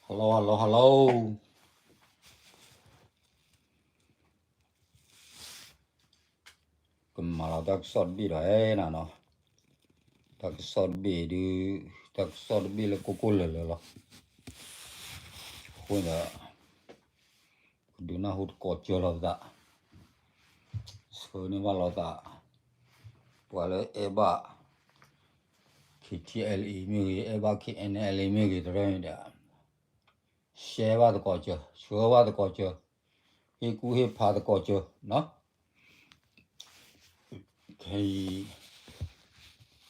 Hello hello hello, ကမၤလီၤတၢ်ကစီၣ်တဘ့ၣ်ဒီးအဲၣ်နၤနီၤ, တၢ်ကစီၣ်တဘ့ၣ်ဒုး, တၢ်ကစီၣ်တဘ့ၣ်လၢကိၢ်ကိၢ်လၢၤလၢၤလီၤ. အဃိဒီး ကဒုးနၢ်ဟူသကိးကၢလီၤပသး, ဆှၢန့ၢ်ဘၣ်လိာ်သး, ပှၤလၢအဲၣ်ဘၣ် KTLA မ့ၢ်ဂ့ၤ, အဲၣ်ဘၣ် KNLA မ့ၢ်ဂ့ၤ, တရၢန့ၣ်ဒီး share ဘၣ်သကိးကၢ, ဆှၢဘၣ်သကိးကၢ, ဟ့ၣ်ကူၣ်ဟ့ၣ်ဖးသကိးကၢနီၤ. ခဲ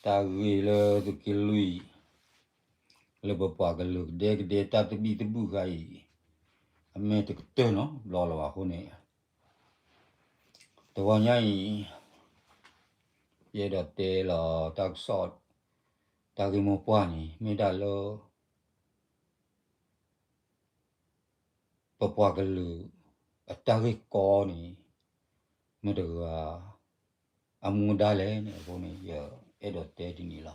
အံၤ တၢ်ဂ့ၢ်လၢသုးက့လွံၢ် လၢပပှၤကလုာ်ကဒဲကဒဲတၢ်သဘံၣ်သဘုၣ်ခါအံၤ အမ့ၢ်တကတၢၢ်နီတဘျီလၢၤဘၣ်အဃိန့ၣ်, တဂီၤညါအံၤ ယအဲၣ်ဒိးတဲလီၤတၢ်ကစီၣ်, တၢ်ဂ့ၢ်မိၢ်ပှၢ်န့ၣ် မ့ၢ်ဒၣ်လၢ ပပှၤကလုာ်အတၢ်ဂ့ၢ်ကီန့ၣ် မတၤတဂၤအမူဒါလဲၣ်န့ၣ် အဃိန့ၣ် ယအဲၣ်ဒိးတဲဒ်န့ၣ်လီၤ.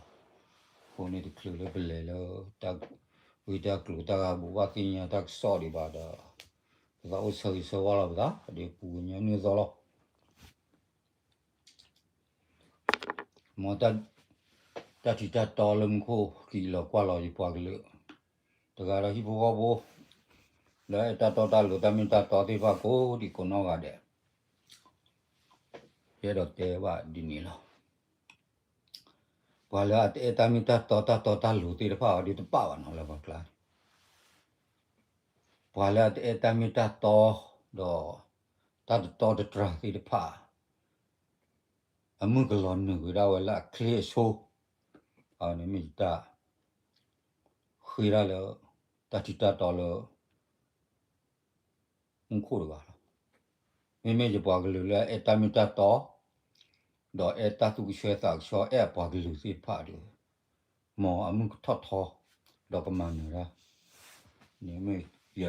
အဃိန့ၣ် တချုးလၢပလဲၤလၢ တၢ်ဂ့ၢ်တၢ်ကျိၤ တၢ်ဂၤဘိးဘၣ်သ့ၣ်ညါတၢ်ကစီၣ်ဒံးဘၣ်ဒီး ပသးအိၣ်ဆၢဂ့ၤဆၢဝါလီၤပသး ဒ်ပူၤကညီနုၢ်သီလီၤ. မ်တၢ်ထံးတၢ်တီလၢမူခိၣ် က့ၤလီၤကွၢ်လီၤယပှၤကလုာ် တဂၤဒီးဟံၣ်ဖိဃီဖိ လၢအဲၣ်တၢ်တီတၢ်လိၤ တၢ်မ့ၢ်တၢ်တီသ့ၣ်တဖၣ်ကိးဒံးကိးနီၢ်ဂၤဒဲး, ယအဲၣ်ဒိးတဲဘၣ်ဒ်န့ၣ်လီၤ. ပှၤလၢအတအဲၣ်တၢ်မ့ၢ်တၢ်တီ တၢ်တီတၢ်လိၤသ့ၣ်တဖၣ်အီၤဒုးတပာ်ဘၣ်နီၤလၢပှၤကျါန့ၣ်, ပှၤလၢအတအဲၣ်တၢ်မ့ၢ်တၢ်တီ ဒီး တၢ်တတီတတြၢ်သ့ၣ်တဖၣ် အမုၢ်ကလီၤနုာ်ဝဲဒၣ်ဝဲလၢအချ့အဆိ, အန့ၣ်မ့ၢ်ယတၢ် ဃ့တၢ်လၢ တၢ်ထံးတၢ်တီလၢ မူခိၣ်တဂၤလီၤ. မ့မ့ၢ်ယပှၤကလုာ်လၢအအဲၣ်တၢ်မ့ၢ်တၢ်တီ, ဒီးအဲၣ်တၢ်သူၣ်ကဆှီသးကဆှီ အဲၣ်အပှၤကလုာ်သ့ၣ်တဖၣ်ဒီး မ်အမုၢ်ကထီၣ်ထီ ဒီးကမၤနၢၤတၢ်, န့ၣ်မ့ၢ်ယ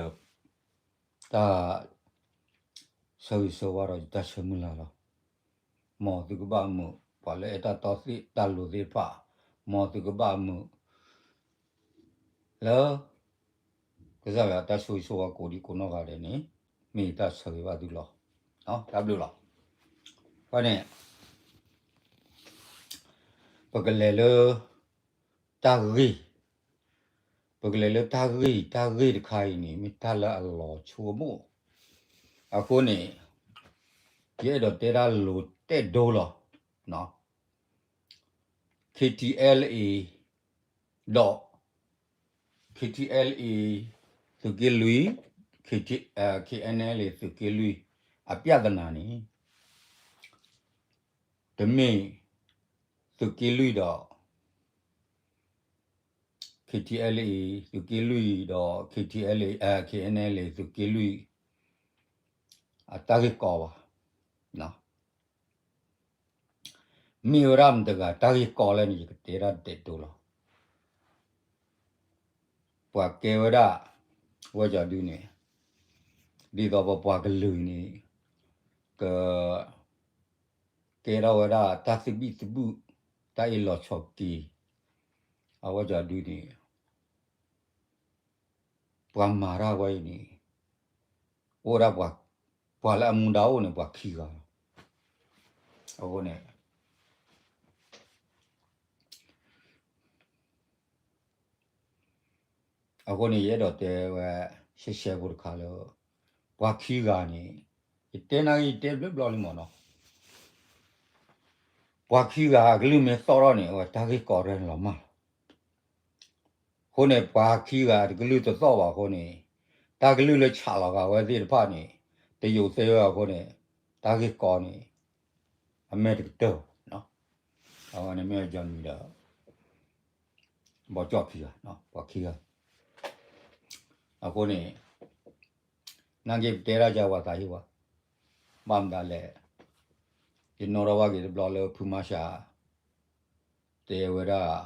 တၢ် ဆၢဂ့ၤဆၢဝါဒီးယတၢ်ဆၢမုၢ်လၢ်လီၤ. မ်သုကဘၣ်မုာ် ပှၤလၢအဲၣ်တၢ်တီသ့ၣ်တၢ်လိၤသ့ၣ်တဖၣ်, မ်သုကဘၣ်မုာ် လၢ ကစၢ်ယွၤအတၢ်ဆိၣ်ဂ့ၤဆိၣ်ဝါကိးဒံးကိးနီၢ်ဂၤဒဲးန့ၣ် မ့ၢ်ယတၢ်ဆၢဂ့ၤဘၣ်သုလီၤ. တၢ်ဘျုးလီၤ. အဃိန့ၣ် ပကလဲၤလၢ တၢ်ဂ့ၢ်, ပကလဲၤလၢတၢ်ဂ့ၢ်, တၢ်ဂ့ၢ်တခါအံၤန့ၣ် မ့ၢ်တၢ်လၢအလီၤဆိကမိၣ်, အဃိန့ၣ် ယအဲၣ်ဒိးတဲတၢ်လိၤတဲဒိလီၤ. KTLA ဒီး KTLA သုးက့လွံၢ်, KNLA သုးက့လွံၢ် အပြဿနာန့ၣ် တမ့ၢ် သုးက့လွံၢ်ဒီး KTLA သုးက့လွံၢ်ဒီး KTLA KNLA သုးက့လွံၢ် အတၢ်ဂ့ၢ်ကီဘၣ်. မ့ၢ်ဝဲဒၣ်မတၤတဂၤတၢ်ဂ့ၢ်ကီလဲၣ်န့ၣ် ယကတဲဒၣ်ဒဲးဒိလီၤ. ပှၤကဲဝဲဒၣ် ဝဲကီၤဒုန့ၣ် ဒ်သိးပပှၤကလုာ်န့ၣ် က ကဲထီၣ်ဝဲဒၣ်တၢ်သဘံၣ်သဘုၣ် တၢ်အ့ၣ်လိာ်ဆိးက့ အဝဲကီၤဒုန့ၣ် ပှၤမၤတၢ်ဝဲအံၤန့ၣ် အိၣ်ဝဲဒၣ် ပှၤလၢအမူဒါအိၣ်န့ၣ် ပှၤခံဂၤလီၤ. အဃိန့ၣ် အဃိန့ၣ် ယအဲၣ်ဒိးတဲဝဲ ရှဲရှဲဖိတခါလၢ ပှၤခံဂၤန့ၣ် ယတဲနာ်က့ ယတဲဘျီဘျီလံမ့ၢ်နီၤ, ပှၤခံဂၤအကလုၢ်မ့ၢ်သီၣ်ထီၣ်န့ၣ် အဝဲတၢ်ဂ့ၢ်ကီရဲၣ်လီၤမၢ်လီၤ. အဃိန့ၣ် ပှၤခံဂၤတကလုၢ်တသီၣ်ဘၣ်အဃိန့ၣ် တၢ်ကလုၢ်လၢဆးလီၤဂာ်ဝဲသ့ၣ်တဖၣ်န့ၣ် တယိးသ့ဝဲအဃိန့ၣ် တၢ်ဂ့ၢ်ကီန့ၣ် အမ့ၢ်တကတၢၢ်ဘၣ်. အဝဲန့ၣ်မ့ၢ်ကီၤနံၤဒီး ဘီကၠီၣ်ခံဂၤ, ပှၤခံဂၤ. အဃိန့ၣ် နာ်က့ပတဲဒၣ်ကဝၤသးဟ့ဝဲ, ဘၣ်မတၤလဲၣ်, ယနီၣ်ထီၣ်ဘၣ်က့ၤတဘျီလၢဖုမါရှး တဲဝဲဒၣ်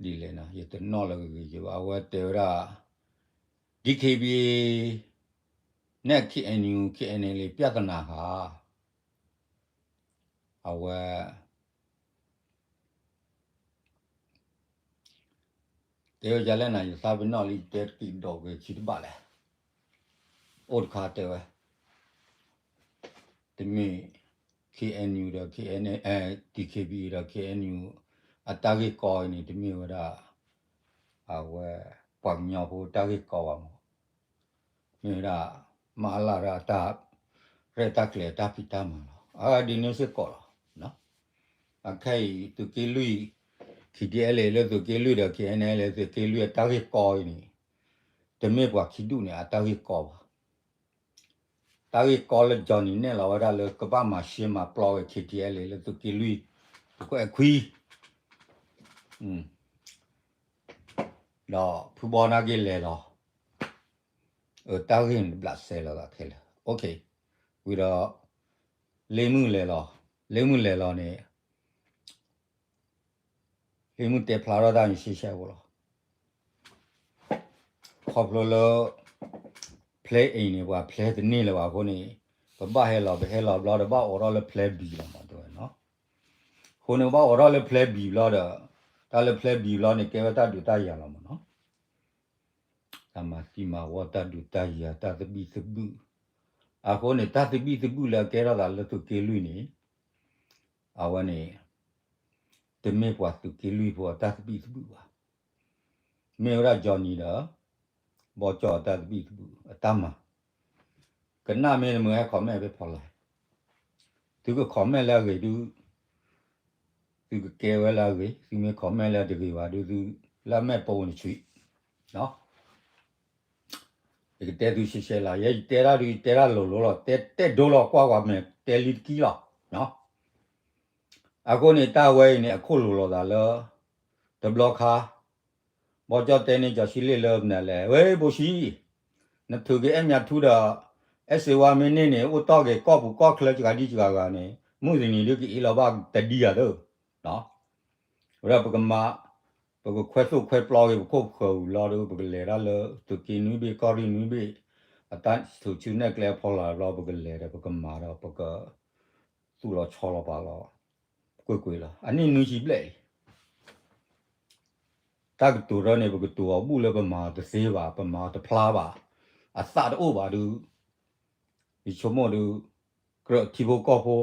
ဒ်လဲၣ်နီၤ ယတနီၣ်လၢဂ့ၤဂ့ၤဘၣ် အဝဲတဲဝဲဒၣ် DKBA နဲၣ် KNU KNLA ပြဿနာဟာ အဝဲ အ တဲဝဲဒ်လဲၣ်န့ၣ် ယသးပ့ၤနီၣ်လံ ယတဲတက့ၢ်ဒီးဂ့ၤခံတဘၣ်လဲၣ်. အိၣ်တခါတဲဝဲ, တမ့ၢ် K N U ဒီး K N, T K B ဒီး K N U အတၢ်ဂ့ၢ်ကီအံၤန့ၣ် တမ့ၢ်ဝဲဒၣ် အဝဲ ပှၤကညီဖိတၢ်ဂ့ၢ်ကီဘၣ်မး, မ့ၢ်ဝဲဒၣ် မအလရ အတၢ်ရဲၣ်တၢ်ကျဲၤတၢ်ဖံးတၢ်မၤလီၤ. အဒ်န့ၣ်စ့ၢ်ကီးလီၤ. အခဲအံၤ သုးက့လွံၢ် K T L A လၢသုးက့လွံၢ်ဒီး K N L A သုးက့လွံၢ်အတၢ်ဂ့ၢ်ကီအံၤန့ၣ် တမ့ၢ်ပှၤခံဒူၣ်န့ၣ် အတၢ်ဂ့ၢ်ကီဘၣ်. တၢ်ဂ့ၢ်ကီလၢ Johnny နဲၣ်လီၤဝဲဒၣ်လၢကဘၣ်မၤရှဲမၤပျီဝဲ K T L A လၢသုးက့လွံၢ် တခွဲးခွံ ဒီးဖုဘီနာ်က့လဲၤလီၤ. တၢ်ဂ့ၢ်န့ၣ်တဘျးစဲလီၤသးခဲလၢာ်. ဝံၤဒီး လ့မုၢ်လဲၤလီၤ, လ့မုၢ်လဲၤလီၤန့ၣ် လ့မုၢ်တဲဖျါထီၣ်တၢ်န့ၣ်ရှဲရှဲဖိလီၤ. ခီဖျိလၢ ဖျဲးအံၤန့ၣ် ပှၤဖျဲးတန့ၢ်လၢၤဘၣ်အဃိန့ၣ် ပဘၣ်ဟဲလီၤ ပဟဲလီၤဘျီဒီး ဘၣ်အိးထီၣ်လၢဖျဲးဘံၤလီၤမး တဲဝဲ. အဃိန့ၣ် ပဘၣ်အိးထီၣ်လၢဖျဲးဘံၤဘျီဒီး တၢ်လၢဖျဲးဘံၤဘျီန့ၣ် ကဲဝဲတၢ်ဒုးတၢ်ယၤလီၤမးနီၤ. တၢ်မၤသံမၤဝီ တၢ်ဒုးတၢ်ယၤ တၢ်သဘံၣ်သဘုၣ်. အဃိန့ၣ် တၢ်သဘံၣ်သဘုၣ်လၢအကဲထီၣ်သးလၢသုးက့လွံၢ်န့ၣ် အဝဲန့ၣ် တမ့ၢ်ပှၤသုးက့လွံၢ်ဖိအတၢ်သဘံၣ်သဘုၣ်ဘၣ်. မ့ၢ်ဝဲဒၣ် Johnny ဒီး ဘီကၠီအတၢ်သဘံၣ်သဘုၣ်အတၢ်မၤ. ကနၣ်မ့ၢ်တမုာ်ဟဲ comment ဖဲဖီလာ်, သုက comment လၢအဂ့ၤဒုး သုကကဲဝဲလၢအဂ့ၤ, သုမ့ၢ် comment လၢအတဂ့ၤဘၣ်ဒုး သုလၢအမဲာ်ပိာ်နဆွံး. ယကတဲသုရှဲရှဲလီၤ, ယဲယတဲတၢ်ဒုး ယတဲတၢ်လိၤလိၤလီၤ, တဲတဲဒိလီၤ ကွၢ်ကွၢ်မဲာ်တဲလံတကံလီၤ. အဃိန့ၣ် တၢ်ဝဲအံၤန့ၣ် အခိၣ်လိၤလိာ်သးလၢ တဘျီခါ ဘီကၠီတဲန့ၢ်ကၠီၤဆံလ့ၣ်လၢမနုၤလဲၣ်, ဝဲဘိၣ်ဆံ, နထုးက့ၤအဲၣ်မၠးထူဒီး အဲၣ်စ့ဝါမ့ၢ်န့ၢ်န့ၣ် အိၣ်တီၢ်က့ၤကီၢ်ပူၤကီၢ်ချၢစှၤဒံစှၤဂၤန့ၣ် မုၢ်တနံၤဒုးကအ့ၣ်လီၤဘၣ်တဒံဧါသၢ. ဝဲဒၣ်ပကမၤ, ပကခွဲသိၣ်ခွဲပျီက့ၤ ပခိၣ်ပဃၢၤဝံၤလီၤဒီး ပကလဲၤတၢ်လၢသုးက့နွံဘ့ၣ် ကီၢ်ရ့ၣ်နွံဘ့ၣ် အတၢ်ထုးစုနဲၣ်ကျဲအဖီလာ်ဘျီ ပကလဲၤဒီး ပကမၤဒီး ပကသူၣ်လီၤဆီလီၤပာ်လီၤ ကွ့ၢ်ကွ့ၢ်လီၤ. အနံၣ်နွံဆံဘျဲၣ်လံ တၢ်ကတိၤတၢ်န့ၣ် ပကတိၤအီၤဘူၣ်လၢပမၤတသ့ဘၣ်, ပမၤတဖျါဘၣ်, အသးတအိၣ်ဘၣ်ဒုး, ယဆိကမိၣ်ဒုး, ကြၢးထံဖိကီၢ်ဖိ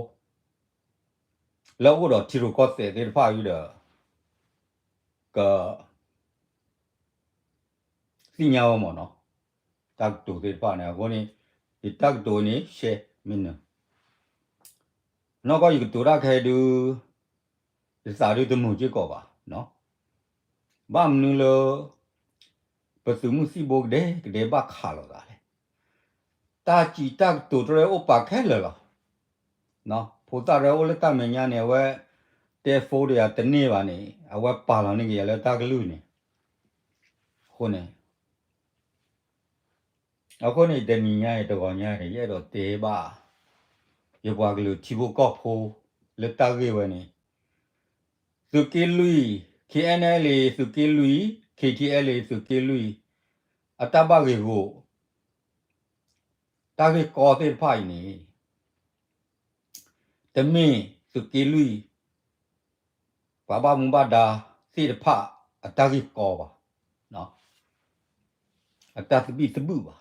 လၢအအိၣ်ဒီးထံရူၢ်ကီၢ်သဲးသ့ၣ်တဖၣ်အံၤဒီး က သ့ၣ်ညါဝဲမ့ၢ်နီၤ, တၢ်ကတိၤသ့ၣ်တဖၣ်န့ၣ်. အဃိန့ၣ် ယတၢ်ကတိၤန့ၣ် ရှဲမ့ၢ်နၢၤ, နီၢ်ကီၢ်ယကတိၤတၢ်ခဲအံၤဒုး ယသးဒုးတမုာ်စ့ၢ်ကီးဘၣ်. ဘၣ်မနုၤလၢ ပသုးမုၢ်သံၣ်ဘိကဒဲကဒဲဘၣ်ခးလိာ်သးလဲၣ်. တၢ်စံးတၢ်ကတိၤတရဲအိၣ်ပာ်ခဲလၢာ်လီၤ. ဖိသၣ်တရဲအိၣ်လၢတၢ်မဲာ်ညါန့ၣ် အဝဲတဲ phone ဒီးယၤတန့ၢ်ဘၣ်န့ၣ် အဝဲပာ်လီၤန့ၢ်က့ၤယၤလၢတၢ်ကလုၢ်န့ၣ်. အဃိန့ၣ် အဃိန့ၣ် တနံၤညါအံၤတဂီၤညါန့ၣ် ယအဲၣ်ဒိးတဲဘၣ် ယပှၤကလုာ်ထံဖိကီၢ်ဖိ လၢတၢ်ဂ့ၢ်ဝဲန့ၣ် သုးက့လွံၢ် K N L A သုးက့လွံၢ် K T L A သုးက့လွံၢ် အတၢ်ဘၣ်ဂ့ၢ်ဂီၢ် တၢ်ဂ့ၢ်ကီသ့ၣ်တဖၣ်အံၤန့ၣ် တမ့ၢ်သုးက့လွံၢ် ပှၤဘၣ်မူဘၣ်ဒါသ့ၣ်တဖၣ်အတၢ်ဂ့ၢ်ကီဘၣ်, အတၢ်သဘံၣ်သဘုၣ်ဘၣ်.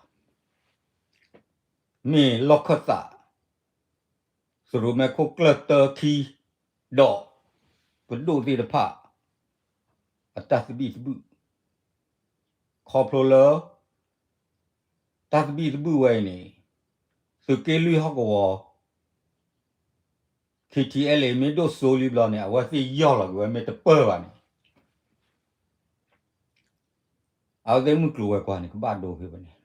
မ့ၢ်လီၢ်ခၢၣ်သး သရူးမဲခိၣ်ကျၢၢ်တၢခံ ဒီးပဒိၣ်သ့ၣ်တဖၣ် အတၢ်သဘံၣ်သဘုၣ်. ခီဖျိလၢ တၢ်သဘံၣ်သဘုၣ်ဝဲအံၤန့ၣ် သုးက့လွံၢ်ဟီၣ်ကဝီၤ K T L A မ့ၢ်ဒိၣ်စိလံဘျီန့ၣ် အဝဲသ့ၣ်ယီၢ်လီၤက့ၤဝဲမ့ၢ်တပၢၢ်ဘၣ်န့ၣ် အဝဲသ့ၣ်မုၢ်ကျိၤဝဲၤကွာ်န့ၣ် ကဘၣ်ဒိဖဲန့ၣ်.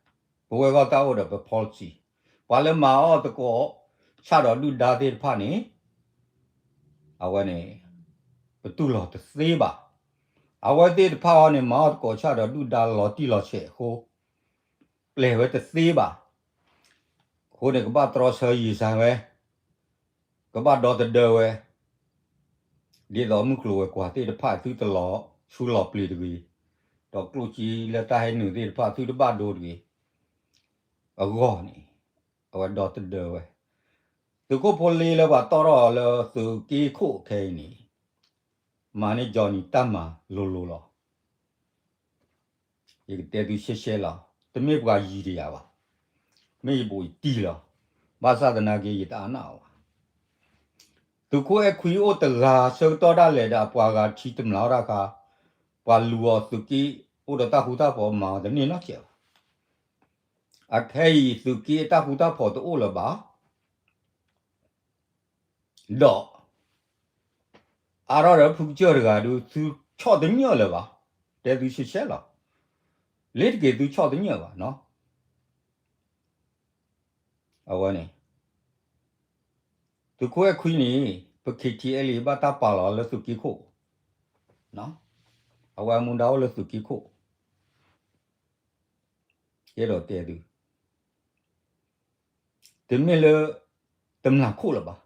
ပဝဲဃီတၢ်အိၣ်ဒီးပ policy ပှၤလၢမၤအီၣ်သကိး ဆၣ်ဒီးဒုၣ်ဒါသ့ၣ်တဖၣ်န့ၣ် အဝဲန့ၣ် ပတူၢ်လိာ်တသ့ဘၣ်. အဝဲသ့ၣ်တဖၣ်အံၤန့ၣ် မၤအီၣ်သကိးဆၣ်ဒီးဒုၣ်ဒါလီၤတံၢ်လီၤဆဲးအဃိ ပျဲဝဲတသ့ဘၣ်. အဃိန့ၣ် ကဘၣ်တြီဆၢယံာ်ဆၢဝဲ ကဘၣ်ဒီသဒၢဝဲ ဒ်သိးမုၢ်ကျိၤဝဲၤကွာ်သ့ၣ်တဖၣ် သုတလီၤဆူလီၤပျံၤတဂ့ၤ, ဒီးကျိၣ်စ့လၢတၢ်ဟဲနုာ်သ့ၣ်တဖၣ် သုတဘၣ်ဒိတဂ့ၤ အဂီၢ်န့ၣ် အဝဲဒီသဒၢဝဲ. သုးခိၣ်ဖိလ့လၢပှၤတီၣ်ထီၣ်အီၤလၢသုးက့ခိၣ်ခဲအံၤန့ၣ် မၤန့ၢ် Johnny တၢ်မၤလိၤလိၤလီၤ. ယကတဲသုရှဲရှဲလီၤ, တမ့ၢ်ပှၤယံၤတယၤဘၣ်, မ့ၢ်ယဘူးယတံၢ်လီၤ, ဘၣ်ဆၣ်သနာ်က့ ယတအါနၢ်အီၤဘၣ်. သုးခိၣ်အဲၣ်ခွံအိၣ်တဂၤဆၢကတီၢ်ဒၣ်လဲာ်ဒီး အပှၤဂၤထံတမျၢ်အီၣ်တၢ်ခါ, ပှၤလူၤအီၤသုးက့ အိၣ်ဒီးတၢ်ဃူတၢ်ဖိးမၤအီၤတန့ၢ်နီတစဲးဘၣ်. အခဲအံၤသုးက့အတၢ်ဃူတၢ်ဖိးတအိၣ်လၢၤဘၣ် ဒီး အါထီၣ်ဒီးဖုကစၢၢ်တဂၤဒုး သုဆီၣ်တညၣ်လၢၤဘၣ်, တဲသုရှဲရှဲလီၤ, လ့ၤတက့ၤသုဆီၣ်တညၣ်ဘၣ်နီၤ. အဝဲန့ၣ် သုးခိၣ်အဲၣ်ခွံန့ၣ် ပ KTLA ဘၣ်တၢ်ပာ်လီၤလၢသုးက့ခိၣ်, အဝဲအမူဒါအိၣ်လၢသုးက့ခိၣ်, ယအဲၣ်ဒိးတဲသု တမ့ၢ်လၢ တမျၢ်ခိၣ်လၢၤဘၣ်,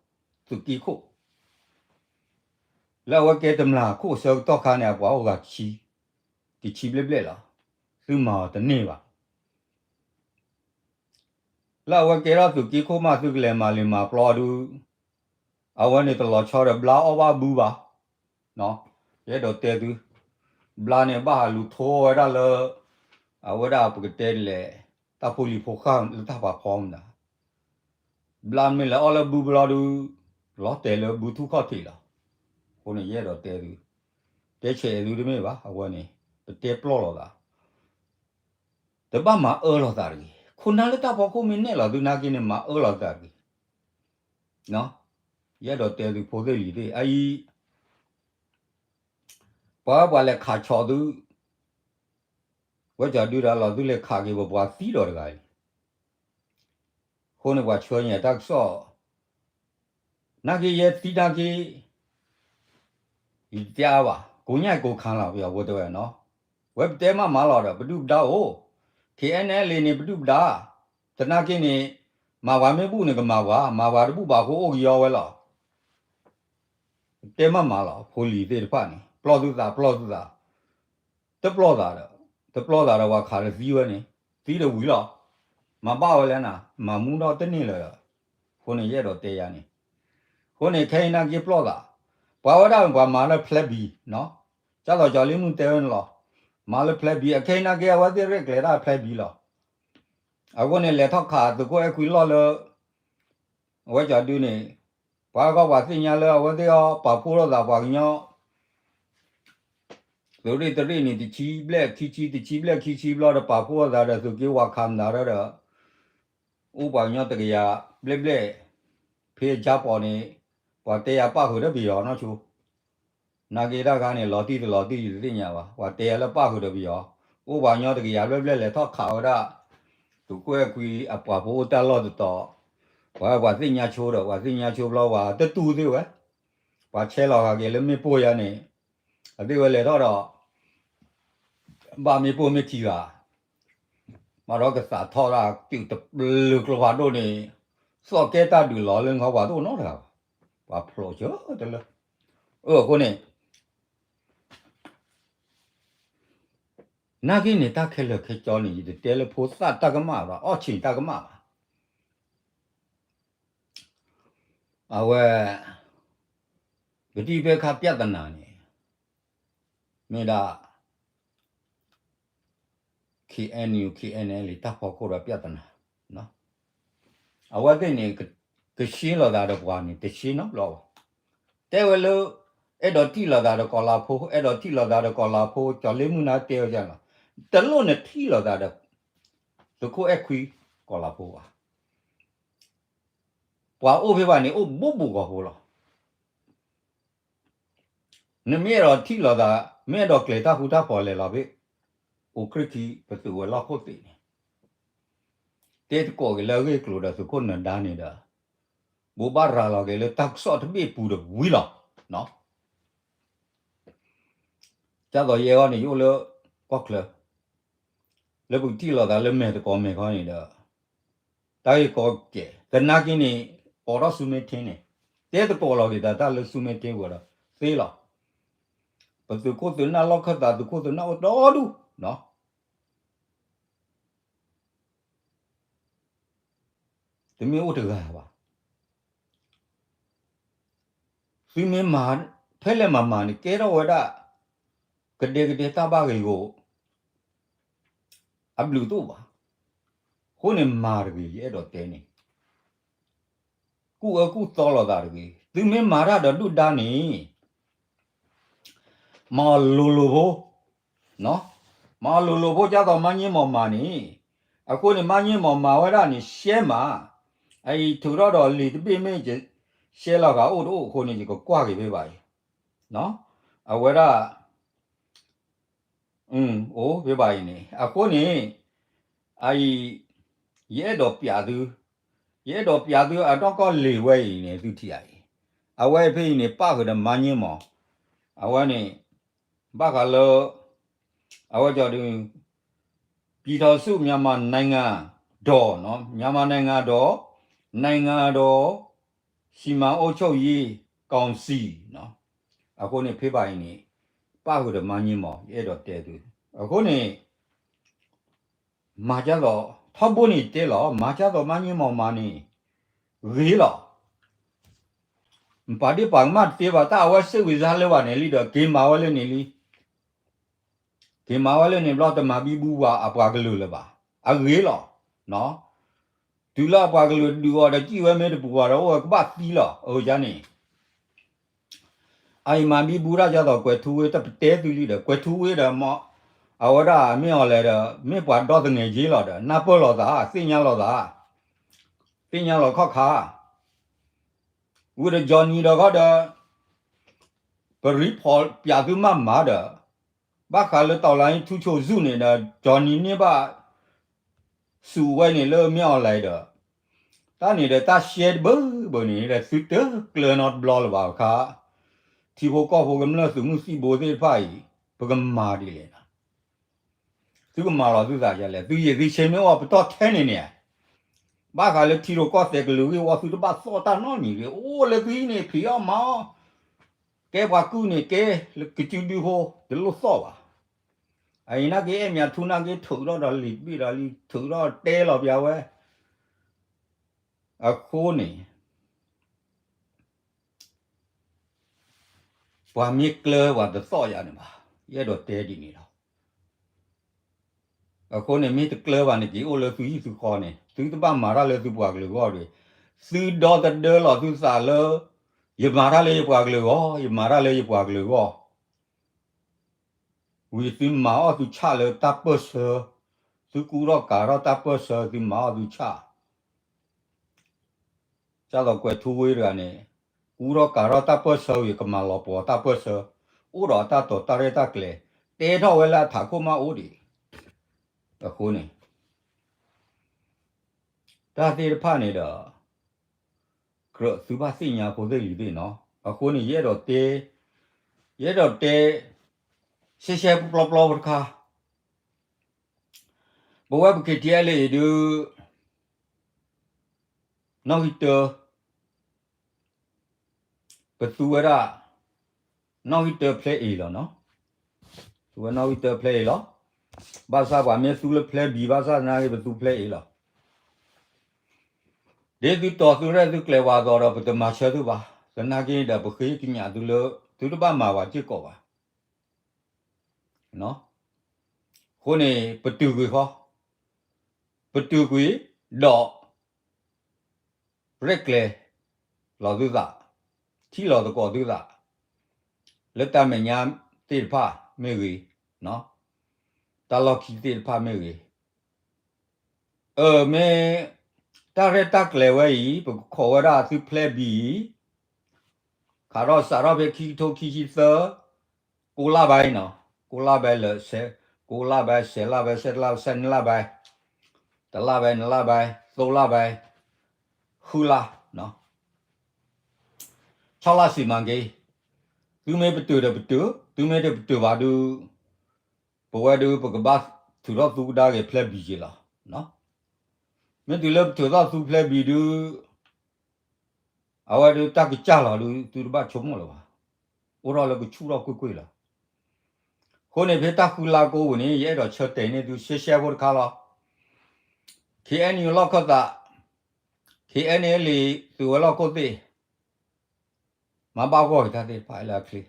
သုးက့ခိၣ်, လၢအဝဲကဲတမျၢ်ခိၣ်အဆၢကတီၢ်ခါန့ၣ် အပှၤအိၣ်ဂၤတဆံ, တဆံဘျဲၣ်ဘျဲၣ်လီၤ, သုမၤအီၤတန့ၢ်ဘၣ်. လၢအဝဲကဲထီၣ်သုးက့ခိၣ်မး သုကလဲၤမၤလ့ၤမၤပျီဒုး, အဝဲန့ၣ်တလီၤဆီဒီးဘျါအီၣ်ဘၣ်ဘုဘၣ်, ယအဲၣ်ဒိးတဲသု, ဘျါန့ၣ်ဘၣ်ဟးလူၤထိဝဲဒၣ်လၢ အဝဲဒၣ်ပကတဲဒ်လဲၣ်, တၢ်ဖိလံၤဖိဃၢ်လၢတၢ်ပာ်ဖီမနုၤ, ဘျါမ့ၢ်လဲၤအီၣ်လၢဘုဘျီဒုး, လီၤတဲာ်လၢဘုထူၣ်ခီၣ်ထံးလီၤ. အဃိန့ၣ် ယအဲၣ်ဒိးတဲသု, တဲဆဲးသုတမ့ၢ်ဘၣ်, အဝဲန့ၣ် ပတဲပျီၢ်လိာ်သး တဘၣ်မၤအၢလိာ်သးတဂ့ၤ. ခိၣ်နၢ်လၢတၢ်ဖီခိၣ်မ့ၢ်နဲၣ်လီၤသုနာ်က့န့ၣ် မၤအၢလိာ်သးတဂ့ၤ. ယအဲၣ်ဒိးတဲသုဖိသ့ၣ်လံၤသ့ၣ် အအံၤ ပှၤဝဲပှၤလဲၤခးဆီၣ်သု, ဝဲကၠီဒုဒီးလီၤသုလဲၤခးက့ၤပပှၤသံဒီးတဂၤအံၤ, အဃိန့ၣ်ပှၤဆှၢညါတၢ်ကစီၣ် နာ်က့ယဲသံနာ်က့ ယတတဲအါဘၣ်, ကိးညါကိးခါလီၤ ပယီၤဖိတဲဝဲနီၤ, ဝဲပတဲမးမးလီၤဒီး ပဒုၣ်ပဒါအိၣ်, KNLA န့ၣ် ပဒုၣ်ပဒါ, သနာ်က့န့ၣ် မၤပှၤမ့ၢ်ဘူၣ်န့ၣ် ကမၤပှၤ, မၤပှၤတဘူၣ်ဘၣ်အဃိအိၣ်ကယီဝဲလီၤ. တဲမးမးလီၤ ဖိလံၤသ့ၣ်တဖၣ်န့ၣ် ပျီၢ်သုသး ပျီၢ်သုသး, တပျီၢ်သးဒီး, တပျီၢ်သးဒီးပှၤခးဒီးသံဝဲန့ၣ်, သံဒီးဝံၤလီၤ, မၤဘၣ်ဝဲလဲၣ်နၤ, မၤမူထီၣ်တန့ၢ်လၢၤဒီး, အဃိန့ၣ် ယအဲၣ်ဒိးတဲယၤန့ၣ်, အဃိန့ၣ် ခဲအံၤနာ်က့ပျီၢ်သး, ပှၤဝဲဒၣ်ပှၤမၤလၢ plan B နီၤ, ကၢ်သိးကၠီၤလ့မုၢ်တဲဝဲန့ၣ်လီၤ, မၤလၢ plan B အခဲအံၤနာ်က့အဝဲသ့ၣ်ရဲၣ်ကျဲၤတၢ် plan B လီၤ. အဃိန့ၣ် လဲၤထီၣ်ခးသုးခိၣ်အဲၣ်ခွံလီၢ်လၢ အဝဲကၠီဒုန့ၣ်, ပှၤဂီၢ်ပှၤသ့ၣ်ညါလၢအဝဲသ့ၣ်အီၤ ပာ်ဖှိၣ်ထီၣ်သးပှၤကညီ သုးရ့ၣ်တရ့ၣ်န့ၣ် တဆံဘျဲၣ်ခံဆံ တဆံဘျဲၣ်ခံဆံဘျီဒီး ပာ်ဖှိၣ်ထီၣ်သးဒီးသုးက့ဝါခးမတၤဒီး, အိၣ်ပှၤကညီတကယၤဘျဲၣ်ဘျဲၣ်, ဖဲအကၠါပီၤန့ၣ်, ပှၤတဲယၤပၣ်ဃုာ်ဒီးပယီၤနီၢ်ဆိ နာ်က့တၢ်ခါန့ၣ် လီၤတံၢ်တလီၤတံၢ်ယတသ့ၣ်ညါဘၣ်, ပှၤတဲယၤလၢပၣ်ဃုာ်ဒီးပယီၤ, အိၣ်ပှၤကညီတကယၤဘျဲၣ်ဘျဲၣ်လဲၤထီၣ်ခးဝဲဒၣ်, သုးခိၣ်အဲၣ်ခွံအပှၤဖိအိၣ်တၢ်လီၢ်တတီၤ, ပှၤပှၤသ့ၣ်ညါဆိဒီး ပှၤသ့ၣ်ညါဆိဘျီဝဲတတူၢ်သ့ၣ်ဝဲ, ပှၤဆဲးလီၤဂာ်က့ၤလၢမ့ၣ်ပိၢ်ယါန့ၣ်, အသ့ၣ်ဝဲလဲၤထီၣ်ဒီး ဘၣ်မ့ၣ်ပိၢ်မ့ၣ်ထံဂၤ, ဘၣ်ဒီးကသးထီၣ်ဒၣ်တုာ်တပျုာ်ကျိဖးဒိၣ်န့ၣ်, သီၣ်ကဲတၢ်ဒုးလီၤလၢနခီပှၤတအိၣ်နီတဂၤဘၣ်, ပှၤဖျိးစၢၤတလၢ, အဃိန့ၣ် နာ်က့န့ၣ် တၢ်ခဲလၢာ်ခဲဆ့န့ၣ် ယတတဲလၢဖိသၣ်တၢ်ကမၣ်ဘၣ် အီၣ်ဆ့ၣ်တၢ်ကမၣ်ဘၣ်, အဝဲ ပဒံၣ်ဖဲခါပြဿနာန့ၣ် မ့ၢ်ဒၣ် KNU KNLA တၢ်ဖီခိၣ်ဒီးပြဿနာ, အဝဲသ့ၣ်န့ၣ် ကဆှၢလိာ်သးဒီးပှၤန့ၣ် တဆှၢနီတဘျီဘၣ်, တဲဝဲလၢ အဲၣ်ဒိးထံၣ်လိာ်သးဒီးကီၤလၤဖိ အဲၣ်ဒိးထံၣ်လိာ်သးဒီးကီၤလၤဖိ ကၠီၤလ့မုၢ်နၤတဲဝဲဒ်လီၤ, တလိၣ်နထံၣ်လိာ်သးဒီး သုးခိၣ်အဲၣ်ခွံကီၤလၤဖိဘၣ်, ပှၤအိၣ်ဖဲဘၣ်န့ၣ် အိၣ်ဘူးဘူးကီၤဖိလီၤ. နမ့ၢ်အဲၣ်ဒိးထံၣ်လိာ်သး မ့ၢ်အဲၣ်ဒိးကျဲၤတၢ်ဃူတၢ်ဖိးလဲၤလီၤဖဲ အိၣ်ခရံာ်ခံ ပသုးဝဲၤလီၢ်ခိၣ်သ့ၣ်န့ၣ်, တဲသကိးက့ၤလၢအဂ့ၢ်အကျိၤဒီးသုးခိၣ်နၢၤဒါန့ၣ်ဒီး ဘိးဘၣ်ရၤလီၤက့ၤလၢတၢ်ကစီၣ်တဘ့ၣ်ပူၤဒီးဝံၤလီၤ. ကၢ်သိးယဲအံၤန့ၣ် ယအိၣ်လၢကီၢ်ချၢ လၢပကထံၣ်လိာ်သးလၢမဲာ်သကိးမဲာ်ခီန့ၣ်ဒီး တၢ်ဂ့ၢ်ကီကဲး သနာ်က့န့ၣ် အိးထီၣ်ဆူမဲာ်ထံန့ၣ် တဲသကိးလီၤက့ၤသးတၢ်လၢဆူမဲာ်ထံဝဲဒီး သ့လီၤ. ပသုးခိၣ်သုးနၢ်လီၢ်ခၢၣ်သး သုးခိၣ်သုးနၢ်အိၣ်ဒီဒူၣ်နီၤ တမ့ၢ်အိၣ်တဂၤဘၣ်. သုမ့ၢ်မၤ ဖဲလဲၣ်မၤမၤန့ၣ် ကဲထီၣ်ဝဲဒၣ် ကဒဲကဒဲတၢ်ဘၣ်ဂ့ၢ်ဂီၢ် အဘျုးတအိၣ်ဘၣ်. အဃိန့ၣ်မၤတဂ့ၤ ယအဲၣ်ဒိးတဲန့ၣ် ကူၣ်အၢကူၣ်သီလိာ်သးတဂ့ၤ. သုမ့ၢ်မၤတၢ်ဒီးဒုၣ်ဒါန့ၣ် မၤအီၤလိၤလိၤဖိ, မၤအီၤလိၤလိၤဖိ ဒ်သိးမါန့ၢ်မီၢ်မၤန့ၣ်. အဃိန့ၣ် မါန့ၢ်မီၢ်မၤဝဲဒၣ်န့ၣ် ရှဲမး, အအံၤထုးထီၣ်ဒီးလံာ်တဘ့ၣ်မ့ၢ် ရှဲလီၤဂာ်အိၣ်တအိၣ်အဃိန့ၣ် ယကကွၢ်က့ၤဖဲဘၣ်အံၤ, အဝဲဒၣ် အိၣ်ဖဲဘၣ်အံၤန့ၣ် အဃိန့ၣ် အအံၤ ယအဲၣ်ဒိးပျးသု, ယအဲၣ်ဒိးပျးသုအနီၢ်ကီၢ်လံာ်ဝဲအံၤန့ၣ် သုထံၣ်အံၤ, အဝဲဖဲအံၤန့ၣ် ပၣ်ဃုာ်ဒီးမါန့ၢ်မီၢ်, အဝဲန့ၣ် ဘၣ်ဃးလၢ အဝဲကီဒု ပြည်ထောင်စုမြန်မာနိုင်ငံတော်, မြန်မာနိုင်ငံတော်, နိုင်ငံတော် စီမံအုပ်ချုပ်ရေးကောင်စီ, အဃိန့ၣ် ဖဲဘၣ်အံၤန့ၣ် ပၣ်ဃုာ်ဒီးမါန့ၢ်မီၢ် ယအဲၣ်ဒိးတဲသု, အဃိန့ၣ် မၤကၢ်သိး ထီဘိန့ၣ်တဲလီၤ မၤကၢ်သိးမါန့ၢ်မီၢ်မၤန့ၣ် ဂ့ၤလီၤ. ပှၤဒ့ပှၤကမၣ်တသ့ဘၣ် တၢ်အဝဲစ့ၢ်ဝံၤစါလၢဘၣ်န့ၣ်လံဒီး က့ၤမၤဝဲလၢန့ၣ်လံ, က့ၤမၤဝဲလၢန့ၣ်ဘျီ တမၤဘံဘူပှၤအပှၤကလုာ်လၢၤဘၣ်, အဂ့ၤလီၤ. တုၤလၢအပှၤကလုာ်ဒုးအီၤဒီးစံၣ်ဝဲမ့ၢ်တပူၤဘၣ်ဒီး အိၣ်ဝဲကဘၣ်သံလီၤ အယါန့ၣ် အအံၤမၤဘံဘူတၢ်ကၢ်သိးကွဲၤထူဝ့ တပတဲသုလံဒီး ကွဲၤထူဝ့ဒီး အဝဲဒၣ်မ့ၢ်အီၤလဲၣ်ဒီး မ့ၢ်ပှၤဒီသငဲးက့လီၤဒီး နၢ်ပၢၢ်လိာ်သး သ့ၣ်ညါလိာ်သး, သ့ၣ်ညါလီၤခီၣ်ခါ, ဝံၤဒီး Johnny ဒီးခီဒီး ပရံဖီၣ်ပျးသုမးမၤဒီး ဘၣ်ဃးလၢ တော်လှန်ရေး ထူးချွန်စု န့ၣ်ဒီး Johnny န့ၢ်ဘၣ် စူးဝဲန့ၣ်လၢမ့ၢ်အီၤလဲၣ်ဒီး တၢ်န့ၣ်ဒီးတၢ်ရှဲတဘၢဘၢန့ၣ်ဒီး သုတကျၢၤနီတဘျီလၢၤဘၣ်အခါ, ထံဖိကီၢ်ဖိကမျၢၢ်သုးမုၢ်သံၣ်ဘိသ့ၣ်တဖၣ်အံၤ ပကမၤဒ်လဲၣ်နီၤ, သုကမၤလီၤသုသးဒ်လဲၣ်, သုယံာ်သုဆ့မ့ၢ်အိၣ်ပတီၢ်ထဲန့ၣ်န့ၣ်, ဘၣ်ဃးလၢထံရူၢ်ကီၢ်သဲးကလုာ်ဂ့ၢ်ဝီ သုတဘၣ်သီၣ်တၢ်နီတမံၤဂ့ၤ, အိၣ်လၢသုဟံၣ်န့ၣ် ဖံးအီၣ်မၤအီၣ်, ကဲပှၤကုၢ်န့ၣ်ကဲလၢကစုဒုဖိ တလိၣ်သီၣ်ဘၣ်. အအံၤနာ်က့ အဲၣ်မၠးထူနာ်က့ ထုးထီၣ်ဒီးလံာ်တဘ့ၣ်ဒီးလံာ် ထုးထီၣ်တဲလီၤပျးဝဲ, အဃိန့ၣ် ပှၤမ့ၢ်ကျၢၤပှၤတသီၣ်ယၤန့ၣ်ဘၣ်, ယအဲၣ်ဒိးတဲဒ်န့ၣ်လီၤ. အဃိန့ၣ် မ့ၢ်တကျၢၤဘၣ်န့ၣ် က့ၤအိၣ်လၢသုဟံၣ်သုဃီန့ၣ် သုတဘၣ်မၤတၢ်လၢသုပှၤကလုာ်အဂီၢ်တဂ့ၤ, သုဒီသဒၢလီၤသုသးလၢ ယမၤတၢ်လၢယပှၤကလုာ်အဂီၢ်, ယမၤတၢ်လၢယပှၤကလုာ်အဂီၢ်, ဝံၤသုမၤအီၣ်သုဆၣ်လၢတၢ်ပၢၢ်ဆၢ, သုကူထီၣ်ကၤထီၣ်တၢ်ပၢၢ်ဆၢ သုမၤအီၣ်သုဆၣ် ကၢ်သိးကွဲၤထူဝ့တဂၤန့ၣ် ကူထီၣ်ကၤထီၣ်တၢ်ပၢၢ်ဆၢဝံၤ ကမၤလီၤပှီၤတၢ်ပၢၢ်ဆၢ, အိၣ်ဒီးအတၢ်တိာ်တၢ်ရဲၣ်တၢ်ကျဲၤ, တဲထီၣ်ဝဲလၢအထးခိၣ်မးအိၣ်ဒံး, အဃိန့ၣ် တၢ်သ့ၣ်တဖၣ်န့ၣ်ဒီး ကြၢးသုဘၣ်သ့ၣ်ညါဖိသ့ၣ်လံၤသ့ၣ်နီၤ, အဃိန့ၣ် ယအဲၣ်ဒိးတဲ, ယအဲၣ်ဒိးတဲ ရှဲရှဲပျီပျီဖိတခါ, ပဝဲပ KTLA အံၤဒုး နီၣ်ဂံၢ်တၢ ပသူဝဲဒၣ် နီၣ်ဂံၢ်တၢဖျဲအ့ၤလီၤနီၤ, သူဝဲနီၣ်ဂံၢ်တၢဖျဲအ့ၤလီၤ, ဘၣ်ဆၣ်ပှၤမ့ၢ်သူလၢဖျဲဘံၤ ဘၣ်ဆၣ်သနာ်က့ ပသူဖျဲအ့ၤလီၤ, ဒ်သုတီၤသုရဲၣ်သုကျဲၤဝဲအသိးဒီး ပတမၤဆၢသုဘၣ်, သနာ်က့ဒီး ပဃ့ကညးသုလၢ သုတဘၣ်မၤပှၤစ့ၢ်ကီးဘၣ်. အဃိန့ၣ် ပတုာ်ကွံာ်ဃီ, ပတုာ်ကွံာ်ဒီး ရဲၣ်ကျဲၤလီၤသုသး, ထံၣ်လီၤသကိးသုသး, လၢတၢ်မဲာ်ညါသ့ၣ်တဖၣ်မ့ၢ်ဂ့ၤ, တၢ်လီၢ်ခံသ့ၣ်တဖၣ်မ့ၢ်ဂ့ၤ, အၢ မ့ၢ်တၢ်ရဲၣ်တၢ်ကျဲၤဝဲအံၤ ပကခိးဝဲဒၣ်သုဖျဲဘံၤအံၤ ခးထီၣ်စးထီၣ်ဖဲခံကထိခံဆံသၢ ကိးလါဘဲနီၤ, ကိးလါဘဲလၢ ကိးလါဘဲ ဆယ်လါဘဲ ဆယ့်လါဘဲ ဆယ့်နှစ်လါဘဲ, တစ်လါဘဲ နှစ်လါဘဲ သုံးလါဘဲ ဃုလါ, ခြောက်လစီမံကိန်း, သုမ့ၢ်ပတုာ်ဒီးပတုာ်, သုမ့ၢ်တပတုာ်ဘၣ်ဒုး ပဝဲဒုး ပကဘၣ်ထုးထီၣ်သူကဒါက့ၤဖျဲဘံၤက့ၤလီၤ. မ့ၢ်တုၤလၢပထုးထီၣ်သူဖျဲဘံၤဒုး အဝဲဒုးတၢ်ကစၢ်လီၤဒုး သုတဘၣ်ဆိကမိၣ်လၢၤဘၣ်, အိၣ်ထီၣ်လၢကဆူၣ်ထီၣ်ကွ့ၢ်ကွ့ၢ်လီၤ. အဃိန့ၣ် ဖဲတၢ်ဃုလါကိးပူၤန့ၣ် ယအဲၣ်ဒိးဆၢတဲာ်န့ၢ်သုရှဲရှဲဖိတခါလီၤ. ခ့ၣ်အဲၣ်ယူၣ်လီၢ်ခၢၣ်သး, ခ့ၣ်အဲၣ်ယူၣ်လံ သုးဝဲၤလီၢ်ခိၣ်သ့ၣ် မၤဘၣ်ဂီၢ်က့ၤတၢ်သ့ၣ်တဖၣ်လၢအချ့,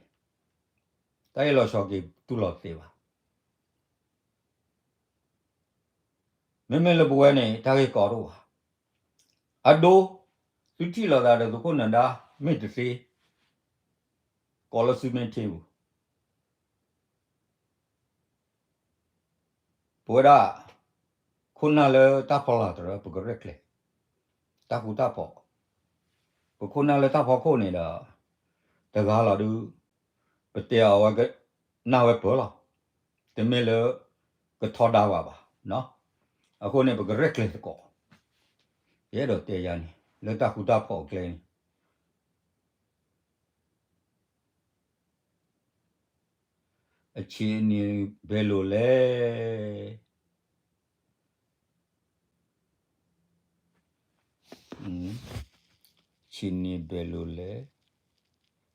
တၢ်အ့ၣ်လိာ်ဆိးက့ၤတူၢ်လိာ်တသ့ဘၣ်. မ့မ့ၢ်လၢပဝဲန့ၣ် တၢ်ဂ့ၢ်ကီတအိၣ်ဘၣ်. အဒိ, သုထံၣ်လိာ်သးဒီးသုးခိၣ်နၢၤဒါ မ့ၢ်တသ့, ကိးလၢသုမ့ၢ်ထံပူၤ ပဝဲဒၣ် ခိၣ်နၢ်လၢတၢ်ဖီလာ်တရၢ ပကရဲၣ်ကျဲၤ တၢ်ဃူတၢ်ဖိး, ပခိၣ်နၢ်လၢတၢ်ဖီခိၣ်န့ၣ်ဒီး တဂၤလီၤဒုး ပတဲအီၤဝဲ နၢ်ဝဲပၢၢ်လီၤ, တမ့ၢ်လၢ ကထီဒါဝဲဘၣ်. အဃိန့ၣ် ပကရဲၣ်ကျဲၤသကိး, ယအဲၣ်ဒိးတဲယၤန့ၣ် လၢတၢ်ဃူတၢ်ဖိးအကျဲန့ၣ် အဆ့ၣ်န့ၣ်ဘဲလိာ်လဲၣ်, ဆ့ၣ်န့ၣ်ဘဲလိာ်လဲၣ်,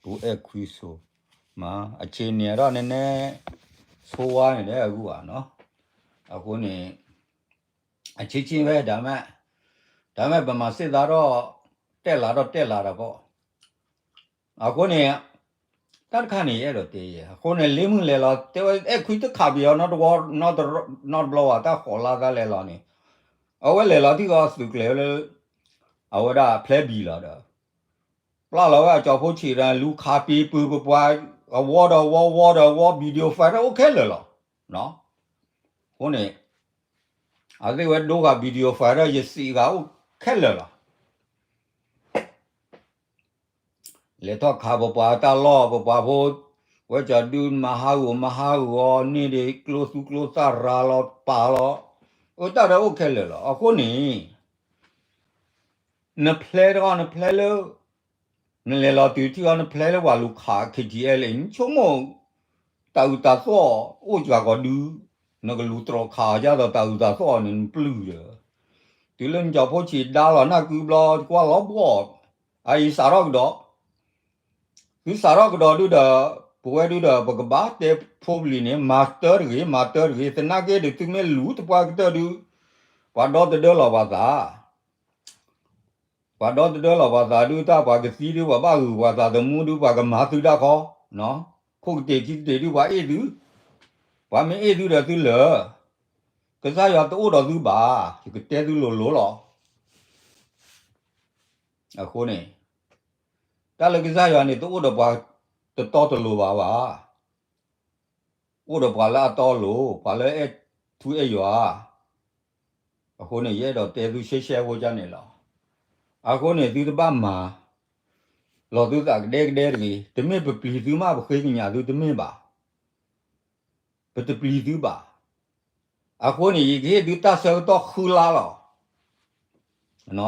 ပအဲၣ်ခွံစိၤမး, အဆ့ၣ်န့ၣ်အဒိၣ်န့ၣ်နဲ ဆိဝါန့ၣ်ဒီးအဂုၢ်ဘၣ်နီၤ, အဃိန့ၣ် အဆ့ၣ်ဆ့ၣ်ဝဲဒၣ်မး, ဒါပေမဲ့ ဗမာစစ်သားတော့ တက်လာတော့ တက်လာတာပေါ့. အဃိန့ၣ် တၢ်တခါန့ၣ် ယအဲၣ်ဒိးတဲယဲ အဃိန့ၣ် လ့မုၢ်လဲၤလီၤ တဲဝဲအဲၣ်ခွံတခးပယီၤ နီတဝီ နီတဘျီဝဲ တၢ်ဃိးလါသၢလဲၤလီၤန့ၣ် အဝဲလဲၤလီၤထံၣ်ဃီသုးကျဲၤလၢ အဝဲဒၣ်ဖျဲဘံၣ်လီၤဒီး ပျၢ်လီၤဝဲအကၠီဖိဆံးဒီး လူၤခးပ့ၤပၢၤပပှၤ အဝီဒီးဝီ ဝီဒီးဝီ video file အိၣ်ခဲလၢာ်လီၤ. အဃိန့ၣ် အသ့ၣ်ဝဲဒိဂၤ video file ဒီး ယစံးဂၤအိၣ်ခဲလၢာ်လီၤ. လဲၤထီၣ်ခးပပှၤတၢ်လီၢ် ပပှၤဖိ ဝဲကၠီဒုမၤဟးဂီၤမၤဟးဂီၤန့ၣ်ဒီး ကျိသူကျိသၣ်ရၤလီၤပာ်လီၤ အတၢ်ဒီးအိၣ်ခဲလၢာ်လီၤ. အဃိန့ၣ် နဖျဲတဂီၢ် နဖျဲလၢ နလဲၤလီၤတုၤထံၣ်အီၤ နဖျဲလၢပှၤလူၤခး KTLA န့ၣ် နဆိကမိၣ် တၢ်အုးတၢ်သီၣ်အိၣ်စှၤကီးဒု နကလူၤတြီၤခးအီၤဒ်သိးတၢ်အုးတၢ်သီၣ်န့ၣ် နပျုၢ်ဒီး တုၤလၢနကၠီဖိဆံးဒါလီၤနၢ်ကုဘျီ ကွၢ်လီၤဘှီၣ် အအံၤစးထီၣ်ကဒီး သုစးထီၣ်ကဒီးဒုဒီး ပဝဲဒုဒီး ပကဘၣ်တဲဖိပလံၤန့ၣ် မၤတၢ်တဂ့ၤ မၤတၢ်တဂ့ၤ သနာ်က့ဒီး သုမ့ၢ်လူၤသပှၢ်ကတၢၢ်ဒု ပှၤဒီသဒၢလီၤပှၤသး ပှၤဒီသဒၢလီၤပှၤသးဒု တၢ်ပှၤကသံဒု ပှၤဘၣ်ဂုာ်ပှၤသးသမူဒု ပှၤကမၤသုတၢ်ခီ ခိၣ်ကတ့ၢ်ခံကတ့ၢ်ဒု ပှၤအ့ၣ်သု ပှၤမ့ၢ်အ့ၣ်သုဒီးသုလၢာ် ကစၢ်ယွၤတအိၣ်ဒီးသုဘၣ် ယကတဲသုလိၤလိၤလီၤ. အဃိန့ၣ် တၢ်လၢကစၢ်ယွၤန့ၣ် တအိၣ်ဒီးပှၤတတီတလိၤဘၣ်ဘၣ် အိၣ်ဒီးပှၤလၢအတီအလိၤ ပှၤလၢအဲၣ်ထူအဲၣ်ယွၤ အဃိန့ၣ် ယအဲၣ်ဒိးတဲသုရှဲရှဲဖိကၢ်န့ၣ်လီၤ. အဃိန့ၣ် သုတဘၣ်မၤ လီၤသုသးကဒဲကဒဲတဂ့ၤ တမ့ၢ်ပပျံၤသုမး ပဃ့ကညးသုတမ့ၢ်ဘၣ် ပတပျံၤသုဘၣ်. အဃိန့ၣ် ယကဟ့ၣ်သုတၢ်ဆၢကတီၢ်ဃုလါလီၤ.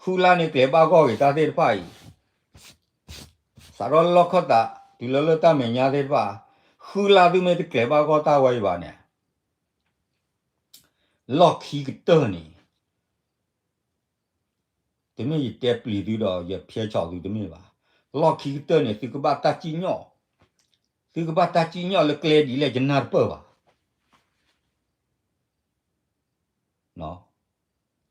ဃုလါန့ၣ်ကျဲၤဘၣ်ဂီၢ်က့ၤတၢ်သ့ၣ်တဖၣ်အံၤ စးထီၣ်လၢလီၢ်ခၢၣ်သး တုၤလၢလၢတၢ်မဲာ်ညါသ့ၣ်တဖၣ် ဃုလါသုမ့ၢ်တကျဲၤဘၣ်ဂီၢ်တၢ်ဝဲအံၤဘၣ်န့ၣ် လီၢ်ခံကတၢၢ်န့ၣ် တမ့ၢ်ယတဲပျံၤသုဒီး ယဖျဲဆီၣ်သုတမ့ၢ်ဘၣ်. လီၢ်ခံကတၢၢ်န့ၣ် သုကဘၣ်တၢ်စံၣ်ညီၣ်, သုကဘၣ်တၢ်စံၣ်ညီၣ်လၢကျဲဒ်လဲၣ်ယနၢ်တပၢၢ်ဘၣ်.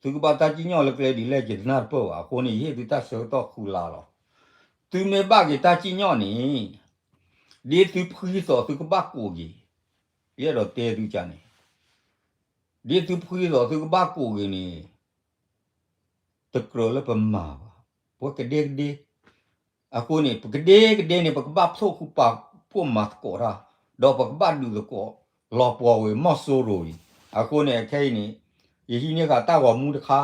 သုကဘၣ်တၢ်စံၣ်ညီၣ်လၢကျဲဒ်လဲၣ်ယနၢ်တပၢၢ်ဘၣ်. အဃိန့ၣ် ယဟ့ၣ်သုတၢ်ဆၢကတီၢ်ဃုလါလီၤ. သုမ့ၢ်ဘၣ်က့ၤတၢ်စံၣ်ညီၣ်န့ၣ် ဒ်သုဖှံသိးသုကဘၣ်ကိးက့ၤ, ယအဲၣ်ဒိးတဲသုကၢ်န့ၣ်, ဒ်သုဖှံသိးသုကဘၣ်ကိးက့ၤန့ၣ် တကြၢးလၢပမၤဘၣ်. ပဝဲကဒဲကဒဲ, အဃိန့ၣ် ပကဒဲကဒဲန့ၣ် ပကဘၣ်ဖျိၣ်ဃူပာ်ဖှိၣ်မၤသကိးတၢ်, ဒီးပကဘၣ်ဒုးသကိး လီၤပှီၢ်ဝဲမီၢ်စိရိၤအံၤ. အဃိန့ၣ် အခဲအံၤန့ၣ် ယဟံးန့ၢ်ဃာ်တၢ်ဂီၤမူတခါ,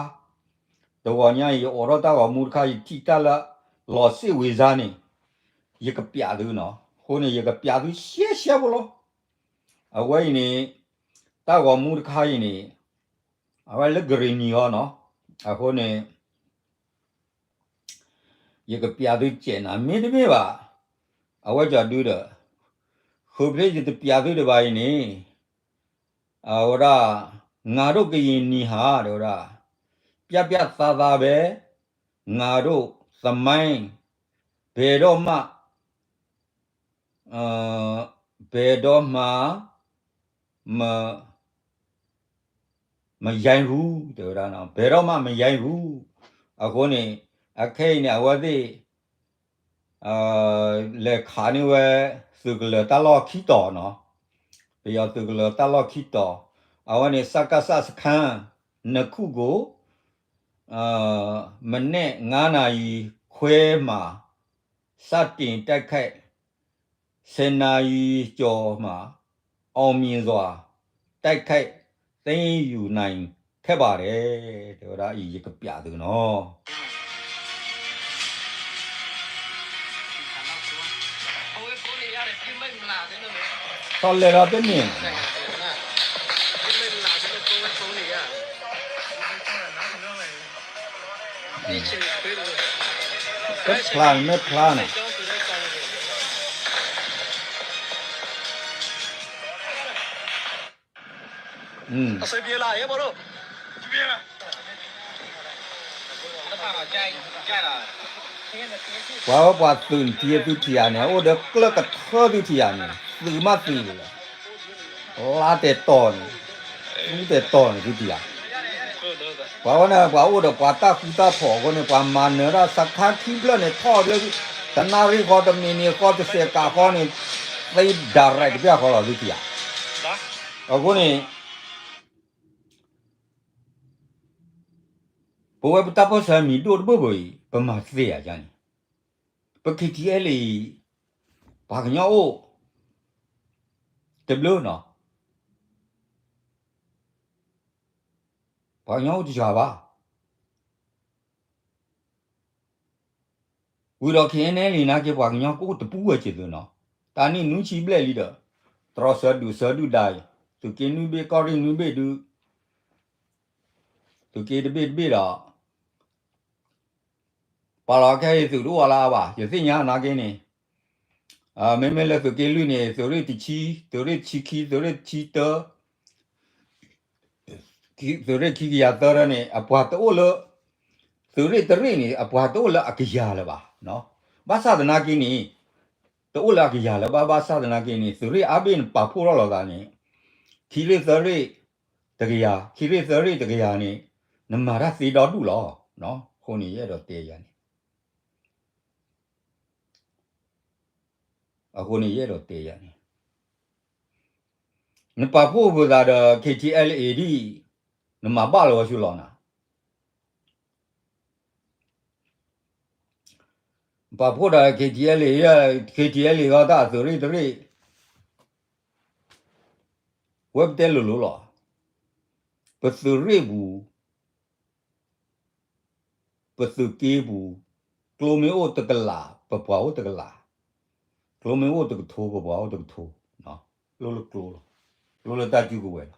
တဂီၤညါအံၤ ယအိးထီၣ်တၢ်ဂီၤမူတခါ ယထံၣ်တၢ်လၢ လီၤစ့ၣ်ဝံၤစါန့ၣ် ယကပျးသုနီၤ. အဃိန့ၣ် ယကပျးသုရှဲရှဲဖိလီၤ. အဝဲအံၤန့ၣ် တၢ်ဂီၤမူတခါအံၤန့ၣ် အဝဲလၢကရ့ၣ်နံၤအီၤနီၤ. အဃိန့ၣ် ယကပျးသုစဲးနၤ မ့တမ့ၢ်ဘၣ်, အဝဲကၠီဒုဒီး ဃုာ်ဖျ့ယတပျးသုဒံးဘၣ်အံၤန့ၣ် အဝဲဒၣ် ငါတို့ကရင်နီဟာ တဲဝဲဒၣ် ပြတ်ပြတ်သားသားပဲ, ငါတို့သမိုင်း ဘယ်တော့မှ ဘယ်တော့မှ မ မယိုင်ဘူး တဲဝဲဒၣ်, ဘယ်တော့မှ မယိုင်ဘူး. အဃိန့ၣ် အခဲအံၤန့ၣ် အဝဲသ့ၣ် လဲၤခးန့ၢ်ဝဲ သုးကလၢၤတၢ်လီၢ်ခံတီၤနီၤ, ပယီၤသုးကလၢၤတၢ်လီၢ်ခံတီၤ, အဝဲန့ၣ် စကစ စခန်း နခုၣ်ကိၣ် မနက်ငါးနာရီခွဲမှာ စတင်တိုက်ခိုက် ဆယ်နာရီကျော်မှာ အောင်မြင်စွာ တိုက်ခိုက်သိမ်းယူနိုင်ခဲ့ပါတယ် တဲဝဲဒၣ်အံၤ ယကပြးသုနီၤ ထီၣ်လဲၤဒီးတန့ၢ် တဖျါန့ၣ် မ့ၢ်ဖျါန့ၣ် ပှၤဝဲပှၤသုးထံၣ်သုထံၣ်ဧါန့ၣ် အိၣ်ဒီးကျၢၢ်ကထၢသုထံၣ်ဧါန့ၣ် သုးမးသုးလီၤ လါတဲာ်တီၤန့ၣ် ဃူတဲာ်တီၤန့ၣ်သုထံၣ်ဧါ ပှၤဝဲန့ၣ် ပှၤအိၣ်ဒီးပှၤတၢ်ဃူတၢ်ဖိးအဃိန့ၣ် ပှၤမၤနၢၤဒၣ်စခါခံဖျၢၣ်န့ၣ် ထီၣ်ဘျၢ တနၣ်ရံၣ်ဃီ တမံးနံးဃီ တစဲးကးဃီန့ၣ် သ့ဒၣ်ရဲၣ်တဘၣ်ဃီလီၤသုထံၣ်ဧါ အဃိန့ၣ် ပဝဲပတၢ်ပၢၢ်ဆၢမံၤဒိၣ်တဘၣ်ဘၣ်အံၤ ပမၤသ့ဧါန့ၣ် ပ KTLA အံၤ ပှၤကညီအိၣ် တဘျုးနီၤ ပှၤကညီအိၣ်တယွၤဘၣ် ဝံၤဒီး KNLA နာ်က့ ပှၤကညီကအိၣ်တပူၤဝဲက့ၤသုနီၤ တၢ်နံၣ်နွံဆံဘျဲၣ်လံဒီး တြီဆၢဒုးဆၢဒုၣ်ဒါအံၤ သုးက့နွံဘ့ၣ် ကီၢ်ရ့ၣ်နွံဘ့ၣ်ဒုး သုးက့တဘ့ၣ်တဘ့ၣ်ဒီး ပာ်လီၤခဲအံၤသုးတအိၣ်လၢအါဘၣ် ယသ့ၣ်ညါနာ်က့န့ၣ် မ့မ့ၢ်လၢသုးက့လွံၢ်န့ၣ် သုးရ့ၣ်တဆံ သုးရ့ၣ်တဆံခံ သုးရ့ၣ်တဆံတၢ သုးရ့ၣ်ခံကယၤသၢဒၢန့ၣ် အပှၤတအိၣ်လၢ သုးရ့ၣ်တရ့ၣ်န့ၣ် အပှၤတအိၣ်လၢအကယၤလၢၤဘၣ် ဘၣ်ဆၣ်သနာ်က့န့ၣ် တအိၣ်လၢအကယၤလၢၤဘၣ် ဘၣ်ဆၣ်သနာ်က့န့ၣ် သုးရ့ၣ်အါဘ့ၣ်န့ၣ် ပာ်ဖှိၣ်ထီၣ်လိာ်သးန့ၣ် ခံရ့ၣ်သၢရ့ၣ်တကယၤ ခံရ့ၣ်သၢရ့ၣ်တကယၤန့ၣ် နမၤတၢ်သ့ဒီဒူၣ်လီၤ အဃိန့ၣ်ယအဲၣ်ဒိးတဲယၤန့ၣ် အဃိန့ၣ်ယအဲၣ်ဒိးတဲယၤန့ၣ် နပာ်ဖှိၣ်ပသးဒီး KTLA ဒ်အံၤ နမၤဘၣ်လီၤဝဲဆူလီၤနၤ ပာ်ဖှိၣ်ဒီး KTLA, KTLA ဂီၢ်တၢ်အသုးရ့ၣ်တရ့ၣ် ဝဲပတဲလိၤလိၤလီၤ. ပသုးရ့ၣ်ပူၤ, ပသုးက့ပူၤ, ကျိမ့ၢ်အိၣ်တကလး ပပှၤအိၣ်တကလး, ကျိမ့ၢ်အိၣ်တကထိ ပပှၤအိၣ်တကထိ, ကျိလၢကျိလီၤ, ကျိလၢတၢ်စုကဝဲၤလီၤ.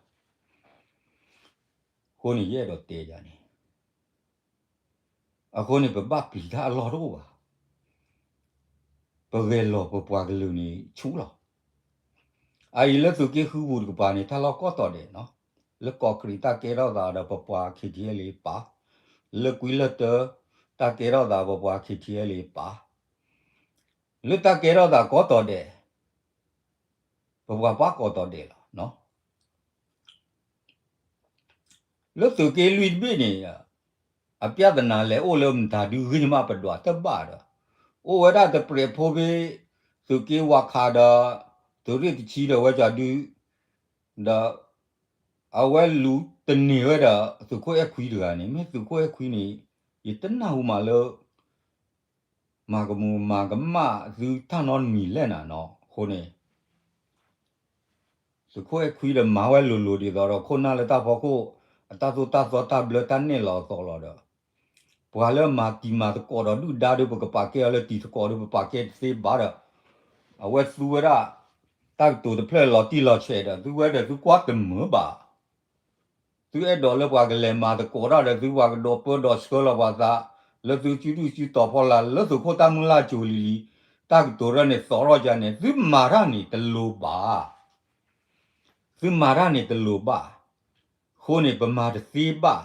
အဃိန့ၣ် ယအဲၣ်ဒိးတဲယၤန့ၣ် အဃိန့ၣ် ပဘၣ်ပျံၤတၢ်အလီၢ်တအိၣ်ဘၣ်. ပဂဲၤလီၤပပှၤကလုာ်န့ၣ်ဆူၣ်လီၤ. အအံၤလၢသုးက့ဃုပူၤတကပၤန့ၣ် တၢ်လီၢ်ကီၢ်တီၤဒဲးနီၤ, လၢကီးကရံးတၢ်ကဲထီၣ်သးဒီးပပှၤ ခ့ထံအဲလ့ပာ်, လၢကွံလၢတၢ တၢ်ကဲထီၣ်သးပပှၤ ခ့ထံအဲလ့ပာ်, လၢတၢ်ကဲထီၣ်သးကီၢ်တီၤဒဲး ပပှၤဘၣ်ကီးတီၤဒဲးလီၤ. လၢသုးက့လွံၢ်တဘ့ၣ်န့ၣ် အပြဿနာလဲၤအိၣ်လၢမတၤဒုဂ့ၢ်မး ပဒွးတဘၣ်ဒီး အိၣ်ဝဲဒၣ်တပြဲးဖိဖဲ သုးက့ဝါခးဒီး သုးရ့ၣ်တဆံဒီးဝဲကဒု ဒီး အဝဲလူၤတန့ၢ်ဝဲဒီး သုးခိၣ်အဲၣ်ခွံတဂၤန့ၣ် မ့ၢ်သုးခိၣ်အဲၣ်ခွံန့ၣ် ယတနၢ်ဟူမးလၢ မၤကမူၤမၤကမၣ်သုတၢ်နီတမံၤလဲၣ်နၤနီၤ. အဃိန့ၣ် သုးခိၣ်အဲၣ်ခွံဒီးမၤဝဲလိၤလိၤဒ်သိးဒီး ခိၣ်နၢ်လၢတၢ်ဖီခိၣ် အတၢ်သိၣ်တၢ်သီတၢ်ဘျၢတၢ်နဲၣ်လီၤအသီလီၤဒီး ပှၤလၢမၤတံၤမၤသကိးဒီးဒုၣ်ဒါဒီး ပကပာ်ကဲအီၤလၢတံၤသကိးဒီး ပပာ်ကဲတသ့ဘၣ်ဒီး အဝဲသူဝဲဒၣ် တၢ်ကတိၤတဖျၢၣ်လီၤတံၢ်လီၤဆဲးဒီး သုဝဲဒီးသုကွၢ်တမုာ်ဘၣ် သုအဲၣ်ဒိးလၢပှၤကလဲၤမၤသကိးတၢ်ဒီး သုပှၤကဒီးပၢဒီးဆှၢလီၤပှၤသး လၢသုစုဒုၣ်စုတီၤဖီလာ် လၢသုးခိၣ်တၢ်မုၢ်လၢ်ကၠိလံၤလံၤ တၢ်ကတိၤရၢၢ်န့ၣ် သီထီၣ်ယၤန့ၣ် သုမၤတၢ်န့ၣ်တလိၤဘၣ်. သုမၤတၢ်န့ၣ်တလိၤဘၣ်. အဃိန့ၣ် ပမၤတသ့ဘၣ်.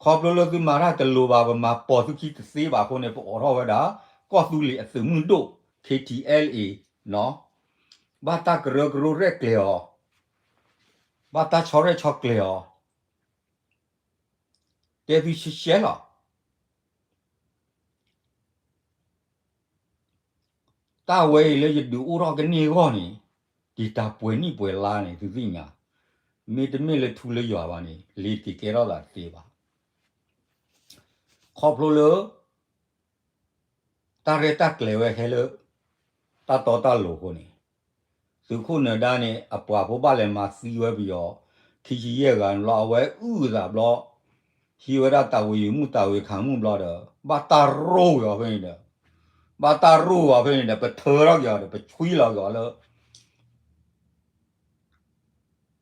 ခီဖျိလၢသုမၤတၢ်တလိၤဘၣ် ပမၤပိာ်သုခံတသ့ဘၣ်အဃိန့ၣ် ပအိးထီၣ်ဝဲဒၣ် ကီၢ်သူလ့ၤအသုးမုၢ်ဒိၣ် ခ့ထံအဲလ်အ့ နီၤ ဘၣ်တၢ်ကရၢကရိရဲၣ်ကျဲၤအီၤ, ဘၣ်တၢ်ဆီရဲၣ်ဆီကျဲၤအီၤ, တဲသုရှဲရှဲလီၤ. တၢ်ဝဲအံၤလၢယဒုးအိၣ်ထီၣ်ကန့ၢ်အဂီၢ်န့ၣ် တံာ်တာ်ပှဲၤနံၣ်ပှဲၤလါန့ၣ် သုသ့ၣ်ညါ, မ့တမ့ၢ်လၢထူလၢယွၤဘၣ်န့ၣ် လ့ၤတက့ၤကဲထီၣ်သးတသ့ဘၣ်. ခီဖျိလၢ တၢ်ရဲၣ်တၢ်ကျဲၤဝဲဟဲလၢ တၢ်တီတၢ်လိၤအဃိန့ၣ်, သုးခိၣ်နၢၤဒါန့ၣ် အပှၤဖိဘၣ်လဲၤမၤသံဝဲပယီၤ ခံဆံယဲၢ်ဂၤန့ၣ်ဘျီ အဝဲအုၣ်အသးဘျီ, ဟံးဝဲဒၣ်တၢ်ဝံယုၢ်မုၢ်တၢ်ဝံခးမုၢ်ဘျီဒီး ဘၣ်တၢ်ရိၣ်က့ၤအီၤဖဲန့ၣ်ဒီး, ဘၣ်တၢ်ရိၣ်အီၤဖဲန့ၣ်ဒီး ပထၢထီၣ်က့ၤအီၤဒီး ပဆွံလီၤက့ၤအီၤလၢ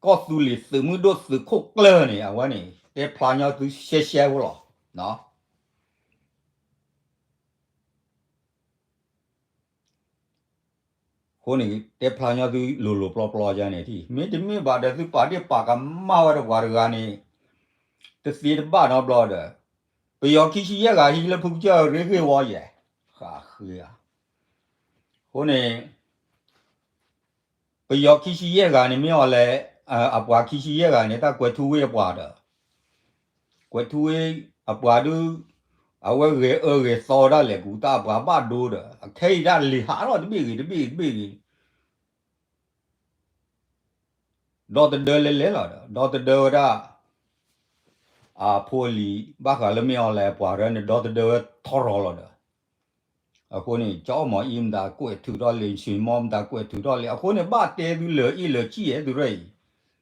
ကီၢ်သူလ့ၤသုးမုၢ်ဒိၣ်သုးခိၣ်ကျၢၢ်န့ၣ် အဝဲန့ၣ် တဲဖျါညီသုရှဲရှဲဖိလီၤ. အဃိန့ၣ် တဲဖျါညီသုလိၤလိၤပျီပျီယါန့ၣ်ထံၣ် မ့တမ့ၢ်ဘၣ်ဒီးသုပာ်ဒ့ၣ်ပာ်ကမၣ်ဝဲဒီးပှၤတဂၤန့ၣ် တသ့တဘၣ်နီတဘျီဒီး ပယီၤခံဆံယဲၢ်ဂၤဟံးလၢဖုကစၢၢ်ရ့ဂ့ၢ်ဝီယဲၢ်, ဃးဃ့ဧါ. အဃိန့ၣ် ပယီၤခံဆံယဲၢ်ဂၤန့ၣ်မ့ၢ်အီၤလဲၣ်, အပှၤခံဆံယဲၢ်ဂၤန့ၣ် တၢ်ကွဲးထူဝ့အပှၤဒီး, ကွဲးထူဝ့အပှၤဒုး, အဝဲဂဲၤအၢဂဲၤသီဒၣ်လဲာ်ကူတၢ်အပှၤဘၣ်ဒိဒီး အခဲအံၤဒၣ်လံာ်ဟးထီၣ်တဘ့ၣ်ဂ့ၤတဘ့ၣ်ဂ့ၤတဘ့ၣ်ဂ့ၤ ဒီသဒၢလဲၤလဲၤလီၤဒီး ဒီသဒၢဝဲဒၣ် အဖိအလံၤ ဘၣ်ဃးလၢမ့ၢ်အီၤလဲၣ် ပှၤရဲန့ၣ် ဒီသဒၢဝဲထီရီၤလီၤဒီး အဃိန့ၣ် ကၠီအီၣ်မီၤအံၤမတၤကွဲးထုးထီၣ်လံ, ဆံမီမတၤကွဲးထုးထီၣ်လံ, အဃိန့ၣ် ဘၣ်တဲသုလၢာ်အ့ၣ်လၢာ်ဆံၣ်အဲသုရဲအံၤ,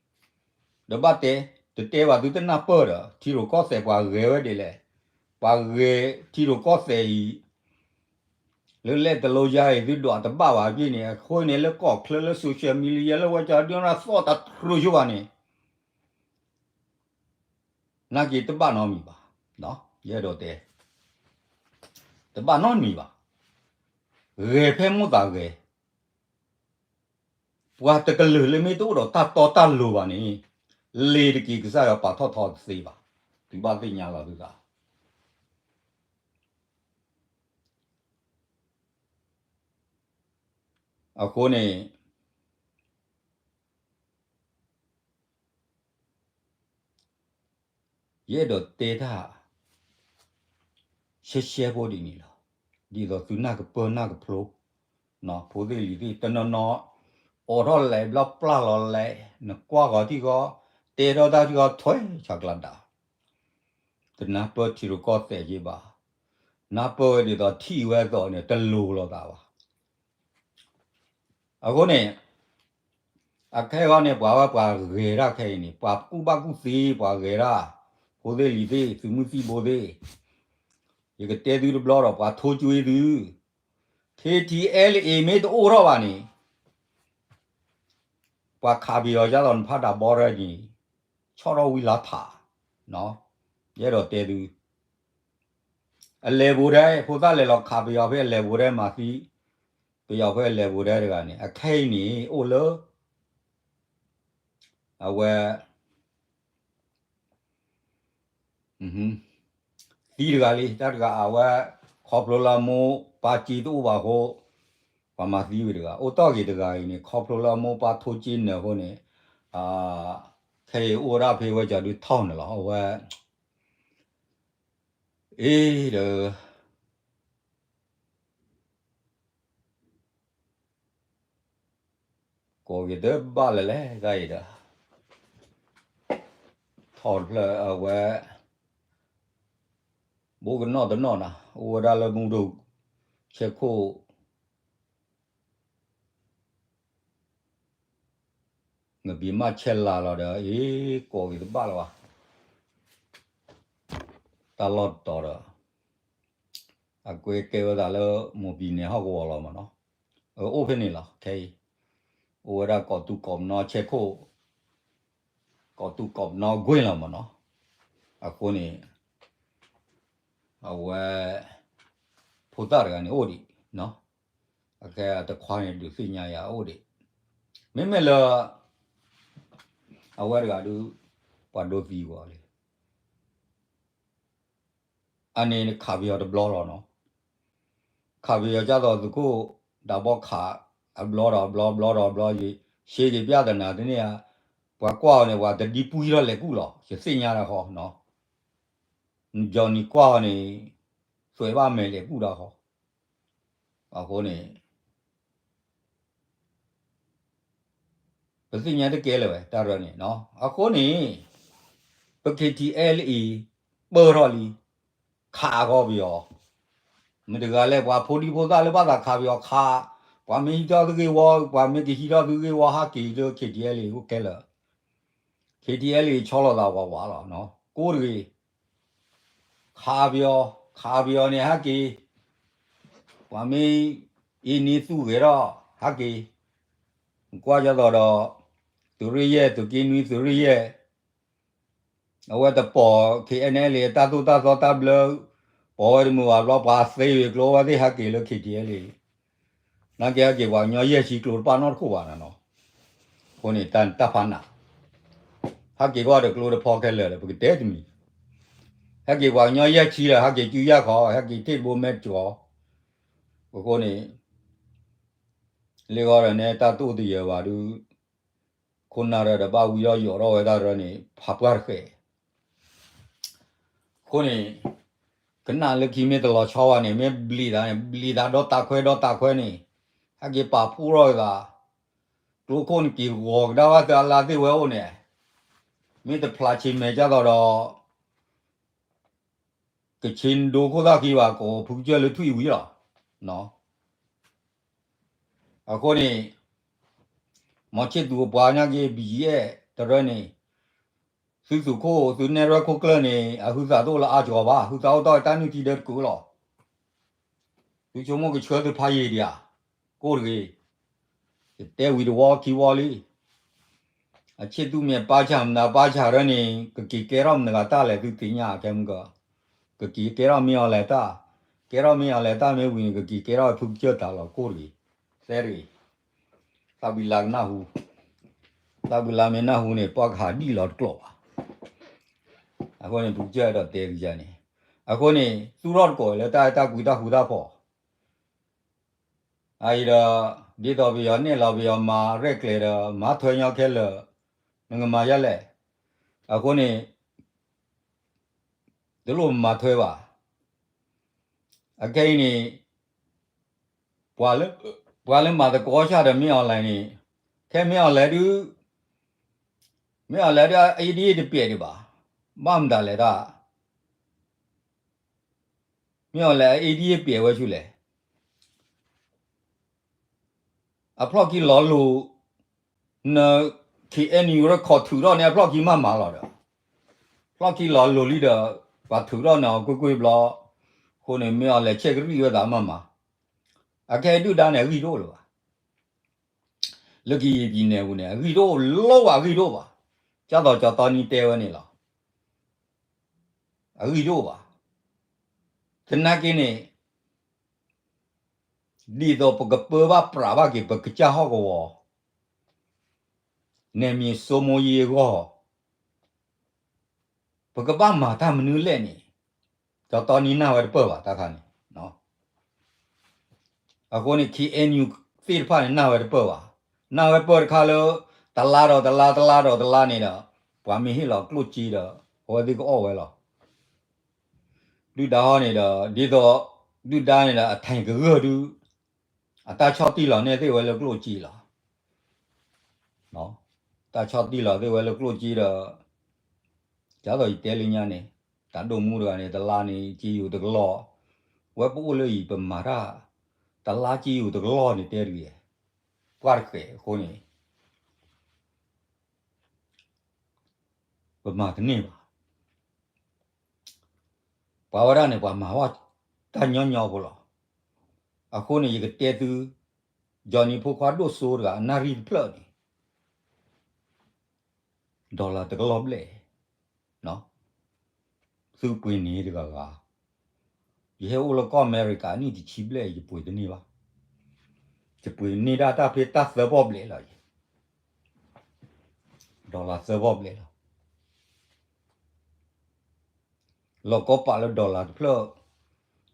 ဒီးဘၣ်တဲ, တတဲဘၣ်သုတနၢ်ပၢၢ်ဒီး ထံရူၢ်ကီၢ်သဲးပှၤဂဲၤဝဲဒ်လဲၣ်, ပှၤဂဲၤထံရူၢ်ကီၢ်သဲးအံၤ လၢလဲၣ်တလိယါအံၤ သုဒွးတဘၣ်ဘၣ်အပ့ၢ်န့ၣ် အဃိန့ၣ် လၢကီၢ်ချၢလၢ social media လၢဝဲကၠီဒုနၢ်သီၣ်တတြူးဆိဘၣ်န့ၣ် နာ်က့တဘၣ်နီတမံၤဘၣ်, ယအဲၣ်ဒိးတဲ, တဘၣ်နီတမံၤဘၣ်, ဂဲၤဖဲမိၣ်သးဂဲၤ, ပှၤတကလုာ်လၢမ့ၢ်တအိၣ်ဒီးတၢ်တီတၢ်လိၤဘၣ်န့ၣ် လ့ၤတက့ၤကစၢ်ယွၤပာ်ထီၣ်ထီတသ့ဘၣ်, သုဘၣ်သ့ၣ်ညါလီၤသုသး အဃိန့ၣ် ယအဲၣ်ဒိးတဲတၢ် ရှဲရှဲဖိဒ်န့ၣ်လီၤ. ဒ်သိးသုနၢ်ကပၢၢ်နၢ်ကဖျိ, ဖိသ့ၣ်လံၤသ့ၣ် တနီၤနီၤ အိးထီၣ်လဲၤဘျီပျၢ်လီၤလဲၤ, နကွၢ်ဂီၤထံၣ်ဂီၤ, တဲထီၣ်တၢ်ထံၣ်ဂီၤထွဲဆးကျးဒၣ်, တနၢ်ပၢၢ်ထံရူၢ်ကီၢ်သဲးက့ဘၣ်, နၢ်ပၢၢ်ဝဲဒ်သိးထံၣ်ဝဲအသိးန့ၣ် တလိၤလိာ်သးဘၣ်. အဃိန့ၣ် အခဲအံၤန့ၣ် ပှၤဝဲပှၤဂဲၤတၢ်ခဲအံၤန့ၣ် ပှၤကူၣ်ဘၣ်ကူၣ်သ့ ပှၤဂဲၤတၢ်, ဖိသ့ၣ်လံၤသ့ၣ် သုးမုၢ်သံၣ်ဘိသ့ၣ်, ယကတဲသုတဘျီဒီး ပှၤထိကၠွ့သု, ခ့ထံအဲလ်အ့ မ့ၢ်တအိၣ်ထီၣ်ဘၣ်န့ၣ် ပှၤခးပယီၤကၢ်သိးနဖးတၢ်ဘီရဲၣ်န့ၣ် ဆီၣ်ထီၣ်ဝံလါထး, ယအဲၣ်ဒိးတဲသု, အလဲၤဘူးဒဲး ဖိသၣ်လဲၤလီၤခးပယီၤဖဲအလဲၤဘူးဒဲးမၤသံ ပယီၤဖဲအလဲၤဘူးဒဲးတဂၤန့ၣ် အခဲအံၤန့ၣ် အိၣ်လၢ အဝဲ သံတဂၤလံ တၢ်တဂၤအဝဲ ခီဖျိလၢအမိၢ်ပၢ်စ့တအိၣ်ဘၣ်အဃိ ပှၤမၤသံဝံၤတဂၤ အိၣ်တ့ၢ်ဂ့ၤတဂၤအံၤန့ၣ် ခီဖျိလၢအမိၢ်ပၢ်ထိကၠ့နၢၤအဃိန့ၣ် ခဲအံၤအိၣ်ဝဲဒၣ်ဖဲဝဲကၠီဒုးထီၣ်န့ၣ်လီၤ အဝဲ အ့ဒီး ကိးက့ၤတဘၣ်လၢၤလဲၣ် တၢ်အံၤဒီး ထီၣ်တဖျၢၣ်အဝဲ ဘိကနီၣ်တနီၣ်နၤ အိၣ်ဝဲဒၣ်လၢမူဒိၣ် ဆဲခိၣ် နဘံးမးဆဲးလၤလီၤဒီး အ့ ကိးက့ၤတဘၣ်လၢၤဘၣ် တၢ်လီၢ်တတီၤဒီး အကွဲကဲဝဲဒၣ်လၢ မိၢ်ပံၤန့ၣ်ဟီၣ်ကဝီၤလီၤမးနီၤ အအိၣ်ဖဲန့ၣ်လီၤ ခဲအံၤ အိၣ်ဝဲဒၣ်ကီၢ်သူကီၢ်ပနီၣ်ဆဲးခိၣ် ကီၢ်သူကီၢ်ပနီၣ်ကွ့ၢ်လီၤမးနီၤ အဃိန့ၣ် အဝဲ ဖိသၣ်တဂၤန့ၣ်အိၣ်ဒံး အခဲအံၤတခွါန့ၣ် ဒုးသ့ၣ်ညါယၤအိၣ်ဒံး မ့မ့ၢ်လၢ အဝဲတဂၤဒုး ပှၤဒိသံကွၢ်လံ အန့ၣ်ခးပယီၤတဘျီလီၤနီၤ ခးပယီၤကၢ်သိးသုးခိၣ် ဒၣ်ဘီခး အဘျီဒီးအဘျီ ဘျီဒီးအဘျီ ယရှဲက့ၤပျၢ်သနာ်တန့ၢ်ဧါ ပှၤကွၢ်အီၤန့ၣ် ပှၤတဒံပှံထီၣ်လဲၤကူၣ်လီၤ ယသ့ၣ်ညါတၢ်ဃီနီၤ ယီၤနံၤကွၢ်အီၤန့ၣ် သွဲးဘၣ်မဲာ်လဲၤကူၣ်တၢ်ဃီ အဃိန့ၣ် ပသ့ၣ်ညါတကဲလၢၤဝဲ တၢ်ရၢန့ၣ်နီၤ. အဃိန့ၣ် ပ K T L A ပၢၢ်ထီၣ်လံ, ခးဃီပယီၤ, မတၤတဂၤလဲၣ် ပှၤဖိဒံဖိသၣ်လၢဘၣ်သးခးပယီၤခး, ပှၤမ့ၢ်ဟံးထီၣ်သုဂ့ၢ်ဝီ ပှၤမ့ၢ်ကဟံးထီၣ်သုဂ့ၢ်ဝီ ဟးက့ၤလၢ K T L A အိၣ်ခဲလၢာ်, K T L A ဆီလီၤသးဝးဝးလီၤ, ကိးတဂ့ၤ ခးပယီၤ, ခးပယီၤန့ၣ် ဟဲက့ၤ, ပှၤမ့ၢ်အ့န့သူၣ်ဂဲၤထီၣ် ဟဲက့ၤ, ကွၢ်ကၢ်သိးဒီး သုးရ့ၣ်ယဲၢ် သုးက့နွံ သုးရ့ၣ်ယဲၢ်, အဝဲတပိာ် K N L A အတၢ်သိၣ်တၢ်သီတၢ်ဘျၢ, ပိာ်ဝဲတမုာ်ဘၣ်ဘျီ ပှၤသ့ဝဲၤကျိဝဲသ့ၣ်ဟဲက့ၤလၢ K T L A နာ်က့ဟဲက့ၤပှၤကညီယဲၢ်ဆံကျိတပာ်နီတခိၣ်ဘၣ်နီၤနီၤ, အဃိန့ၣ်တၢ်ဖးနး, ဟဲက့ၤကွၢ်ဒီးကျိတဖီခဲလၢာ်ဒီး ပကတဲတမံၤ, ဟဲက့ၤပှၤကညီယဲၢ်ဆံဒီး ဟဲက့ၤစုယၢ်ခီ ဟဲက့ၤထံၣ်တဘိမဲာ်တကီ, အဃိန့ၣ် လၢဂီၢ်ဒီးနဲတၢ်တအိၣ်တယၢၤဘၣ်ဒုး, ခိၣ်နၢ်ရၢဒီးဘၣ်ဝံထီၣ်ယိးထီၣ်ဝဲတၢ်ရၢန့ၣ် ဖးပှၢ်တဃဲး, အဃိန့ၣ် ကနၣ်လၢခံမ့ၢ်တလီၤဆီဘၣ်န့ၣ် မ့ၢ်ဘျံးသးန့ၣ် ဘျံးသးဒီတးခွဲဒီတးခွဲန့ၣ်, ဟဲက့ၤပာ်ဖှိၣ်ထီၣ်သး, ကျိခိၣ်န့ၣ်က့ၤဂီၤကဒါဝဲသၢအလါသ့ၣ်ဝဲအိၣ်န့ၣ်, မ့ၢ်တဖျးဆံးမဲာ်ကၢ်သိးဒီး ကဆ့ဒိခိၣ်သၣ်ခံဘၣ် ကအိၣ်ဖုကစၢၢ်လၢထွံၣ်ဝံၤလီၤ. အဃိန့ၣ် မီၤဆ့ၣ်သူးအပှၤညါက့ၤ ဘံၣ်ယဲၢ်တရၢန့ၣ်, သုသူၣ်ခိၣ်သုနဲၣ်ရွဲၣ်ခိၣ်ကျၢၢ်န့ၣ် အဟုသးတအိၣ်လၢအါကီၤဘၣ်, ဟုသးအိၣ်တ့ၢ်တၢ်နုၢ်ထံဒၢတကုးလီၤ. သုဆိကမိၣ်ကဆှၢသုဖးယံာ်ဒံးဧါ, ကိၢ်တဂ့ၤ, ယတဲဝံၤတဝီခံဝီလံ. အဆ့ၣ်သူးမ့ၢ်ပၢ်ဆၣ်မနုၤပၢ်ဆၣ်ရၢန့ၣ် ကက့ၤကဲထီၣ်မနုၤဂၤတၢ်လဲၣ် သုသ့ၣ်ညါခဲမုၢ်ကီး, ကက့ၤကဲထီၣ်မ့ၢ်အီၤလဲၤတၢ်, ကဲထီၣ်မ့ၢ်အီၤလဲၤတၢ်မ့ၢ်ဝံၤန့ၣ် ကက့ၤကဲထီၣ်ဖုကစၢၢ်တၢ်လီၤ ကိၢ်တဂ့ၤ, သဲတဂ့ၤ, သးဘံလါကနၢ်ဟူ, သးဘံလါမ့ၢ်နၢ်ဟူန့ၣ် ပှၤကဟးဒံၣ်လီၤတကျိာ်ဘၣ်. အဃိန့ၣ် ဖုကစၢၢ်အဲၣ်ဒိးတဲသုန့ၣ်, အဃိန့ၣ် သူၣ်ထီၣ်တကိးလၢတၢ်အဲၣ်တၢ်ကွံတၢ်ဃူတၢ်ဖိး အအံၤဒီး ဒ်သိးပယီၤနဲၣ်လီၤပယီၤမၤရဲၣ်ကျဲၤဒီး မၤထွဲညီခဲလၢာ်, နကမၤယဲလဲၣ်. အဃိန့ၣ် တလိၣ်မၤထွဲဘၣ်. အခဲအံၤန့ၣ် ပှၤလၢ ပှၤလၢမၤသကိးဆၣ်ဒီးမ့ၢ်အီၤလဲၣ်န့ၣ်, ခဲမ့ၢ်အီၤလဲၣ်ဒုး, မ့ၢ်အီၤလဲၣ်ဒုး အအ့ဒံအ့တပျဲၢ်ဒံးဘၣ်, ဘၣ်မတၤလဲၣ်တၢ် မ့ၢ်အီၤလဲၣ် အအ့ဒံအ့ပျဲၢ်ဝဲဆူလဲၣ်. အဖျီၣ်ခံလီၤလိၤ, န K N U ရၢခိးထုးထီၣ်န့ၣ် အဖျီၣ်ခံမးမးလီၤဒီး, ဖျီၣ်ခံလီၤလိၤလံဒီး ပှၤထုးထီၣ်န့ၣ်အီၤကွ့ၢ်ကွ့ၢ်ဘျီ, အဃိန့ၣ် မ့ၢ်အီၤလဲၣ်ဆဲးကရံၣ်ဝဲသးမးမး, အခဲဒုၣ်ဒါန့ၣ် အဂံၢ်တအိၣ်လၢၤဘၣ်. လၢကယံာ်ပံၤနဲၣ်ပူၤန့ၣ် အဂံၢ်တအိၣ်လၢၤဘၣ် အဂံၢ်တအိၣ်ဘၣ်. ကၢ်သိးကၠီတီနံတဲဝဲန့ၣ်လီၤ. အဂံၢ်တအိၣ်ဘၣ်. သနာ်က့န့ၣ် ဒ်သိးပကပၢဘၣ်ပြးဘၣ်က့ၤ ပကစၢ်ဟီၣ်ကဝီၤ နယ်မြေစိုးမိုးရေးအဂီၢ်, ပကဘၣ်မၤတၢ်မနုၤလဲၣ်န့ၣ် ကၠီတီနံနၢ်ဝဲတပၢၢ်ဘၣ်တၢ်ခါန့ၣ်. အဃိန့ၣ် K N U သ့ၣ်တဖၣ်န့ၣ် နၢ်ဝဲတပၢၢ်ဘၣ်. နၢ်ဝဲပၢၢ်တခါလၢ တလါဒီးတလါ တလါဒီးတလါန့ၣ်ဒီး ပှၤမ့ၢ်ဟ့ၣ်လီၤကျိၣ်စ့ဒီး အဝဲသ့ၣ်ကအီၣ်ဝဲလီၤ. ဒုၣ်ဒါဟီန့ၣ်ဒီး ဒ်သိး ဒုၣ်ဒါန့ၣ်ဒီး အထံၣ်ကဂၢၢ်ဒုး အတၢ်ဆီၣ်တံၢ်လီၤန့ၢ်သ့ၣ်ဝဲလၢကျိၣ်စ့လီၤ. တၢ်ဆီၣ်တံၢ်လီၤသ့ၣ်ဝဲလၢကျိၣ်စ့ဒီး ဒ်သိးယတဲလၢညါန့ၣ် တၢ်ဒိၣ်မူတဂၤန့ၣ် တလါန့ၣ် စ့ယိၤတကလီၢ်, ဝဲပအိၣ်လၢအံၤ ပမၤတၢ် တလါစ့ယိၤတကလီၢ်န့ၣ်တဲတဂ့ၤ, ပှၢ်တဃဲးအဃိန့ၣ် ပမၤတန့ၢ်ဘၣ်. ပှၤဝဲဒၣ်န့ၣ် ပှၤမၤဝဲတၢ်ညီညီဖိလီၤ. အဃိန့ၣ် ယကတဲသု Johnny ဖိခွါဒိၣ်စိတဂၤ အနၣ်ရံၣ်တဖျၢၣ်န့ၣ် dollar တကလီၢ်ဘျဲၣ်, သုပှ့ၤန့ၢ်တဂၤဂၤ, ယဟဲအိၣ်လၢကီၢ်အမဲရကၤ နံၣ်တဆံဘျဲၣ် ယပှ့ၤတန့ၢ်ဘၣ်. ယပှ့ၤန့ၢ်ဒၣ်တၢ်ဖဲတၢ်သၢပီၣ်ဘျဲၣ်လီၤ. dollar သၢပီၣ်ဘျဲၣ်လီၤ. လီၤကီပာ်လၢ dollar တဖျၢၣ်,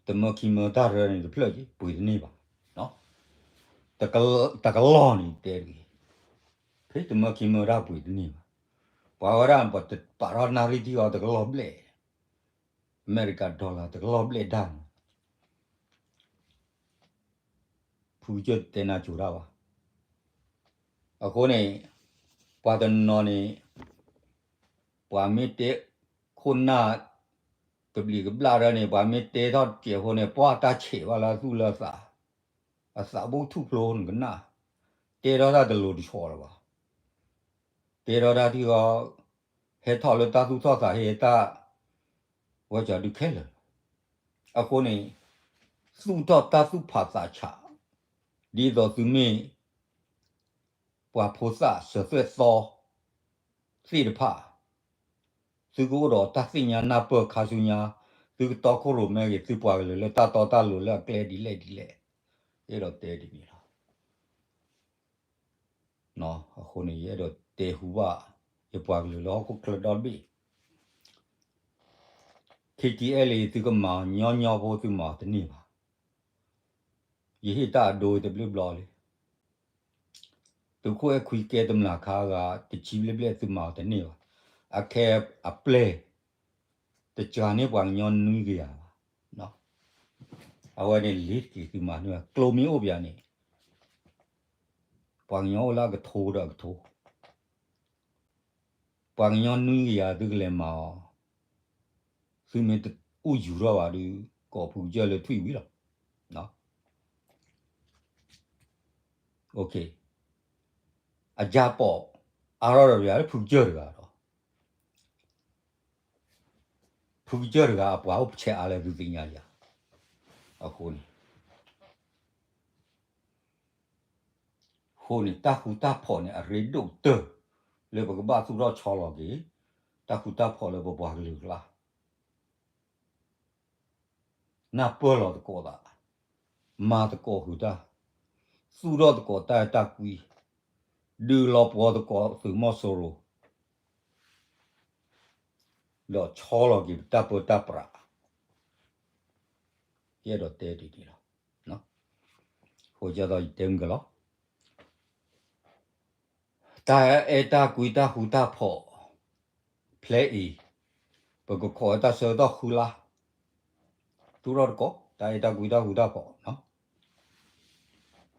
တမၢခံမၢတၢ်ရၢန့ၣ်တဖျၢၣ်က့ၤ ပှ့ၤတန့ၢ်ဘၣ်. တကလီၢ်န့ၣ်တဲတဂ့ၤ, ဖဲတမၢခံမၢတၢ်ပှ့ၤတန့ၢ်ဘၣ်. ပှၤဝဲဒၣ် ပှၤပာ်ထီၣ်နၣ်ရံၣ်ထံအီၤတကလီၢ်ဘျဲၣ်, အမဲရကၤ dollar တကလီၢ်ဘျဲၣ်ဒၣ်န့ၣ် ဖုကစၢၢ်တဲနၢ်ကၠိၤတၢ်ဘၣ်. အဃိန့ၣ် ပှၤတနီၤန့ၣ် ပှၤမ့ၢ်တဲခိၣ်နၢ် ကဘျံးကဘျၣ်ဒၣ်န့ၣ် ပှၤမ့ၢ်တဲထီၣ်တစဲးဖိန့ၣ် ပှၤတၢ်ဆဲးဘၣ်လၢအသူၣ်လၢအသး, အသးဘိၣ်ထူၣ်ဖျိနကနၣ်, တဲထီၣ်တၢ်တလိၤတဆီလၢၤဘၣ်, တဲထီၣ်တၢ်ထံၣ်ဃီ ဟဲထီၣ်လၢတၢ်သူၣ်ထီၣ်သးဟဲတၢ် ဝဲကဒုးခဲလၢာ်လီၤ. အဃိန့ၣ် သူၣ်ထီၣ်တၢ်သူၣ်ဖးသးဆး ဒ်သိးသုမ့ၢ် ပှၤဖိသၣ်စၢၤသွဲၣ်သီသ့ၣ်တဖၣ် သုကအိၣ်ဒီးတၢ်သ့ၣ်ညါနၢ်ပၢၢ်ခါဆူညါ, သုကတီခိၣ်ရိၣ်မဲဂ့ၤ သုပှၤကလုာ်လၢတၢ်တီတၢ်လိၤလၢအကျဲဒ်လဲၣ်ဒ်လဲၣ်, ယအဲၣ်ဒိးတဲဒ်န့ၣ်လီၤ. အဃိန့ၣ် ယအဲၣ်ဒိးတဲဟူဘၣ် ယပှၤကလုာ်လၢဟီၣ်ခိၣ်ချၢဒီတဘ့ၣ်, KTLA သုကမၤအီၤညီညီဖိ သုမၤအီၤတန့ၢ်ဘၣ်. ယဟ့ၣ်တၢ်အဒိတဘျုးဘျီလံ. သုးခိၣ်အဲၣ်ခွံကဲတမျးခါဂၤ တဆံဘျဲၣ်ဘျဲၣ်သုမၤအီၤတန့ၢ်ဘၣ်. အခဲအပျဲၢ် တစှၤန့ၢ်ပှၤကညီနွံကယၤဘၣ်. အဝဲန့ၣ်လ့ၤတက့ၤသုမၤန့ၢ်ဘၣ်. ကျိမ့ၢ်အိၣ်ပယၤန့ၣ် ပှၤကညီအိၣ်လၢအကထိဒီးအကထိ ပှၤကညီနွံကယၤသုကလဲၤမၤအီၤ, သုမ့ၢ်တအိၣ်ယူၤထီၣ်ဘၣ်ဒီး ကိးဖုကစၢၢ်လၢထွံၣ်ဝံၤလီၤ. အယၢပိာ် အါထီၣ်ဒီးယၤလၢဖုကစၢၢ်တဂၤဒီး ဖုကစၢၢ်တဂၤအပှၤအိၣ်ပဆဲးအါလၢသုသ့ၣ်ညါယၤ. အဃိန့ၣ် အဃိန့ၣ် တၢ်ဃူတၢ်ဖိးန့ၣ် အရ့ဒိၣ်ကတၢၢ် လၢပကဘၣ်သူၣ်ထီၣ်ဆီလီၤက့ၤ တၢ်ဃူတၢ်ဖိးလၢပပှၤကလုာ်အကျါ နၢ်ပၢၢ်လီၤသကိးသး, မၤသကိးဃုာ်တၢ်, သူၣ်ထီၣ်သကိးတၢ်အဲၣ်တၢ်ကွံ, ဒုးလီၤပှီၤသကိးသုးမီၤစိရိၤ, ဒီးဆီလီၤက့ၤပတၢ်ပၢတၢ်ပြး, ယအဲၣ်ဒိးတဲဒ်န့ၣ်လီၤ. အဃိဒ်သိးယတဲမုၢ်ကလီၤ တၢ်အဲၣ်တၢ်ကွံတၢ်ဃူတၢ်ဖိး ဖျဲအံၤ ပကခိးဝဲတၢ်ဆၢကတီၢ်ဃုလါ, သူၣ်ထီၣ်တကိး တၢ်အဲၣ်တၢ်ကွံတၢ်ဃူတၢ်ဖိး, တၢ်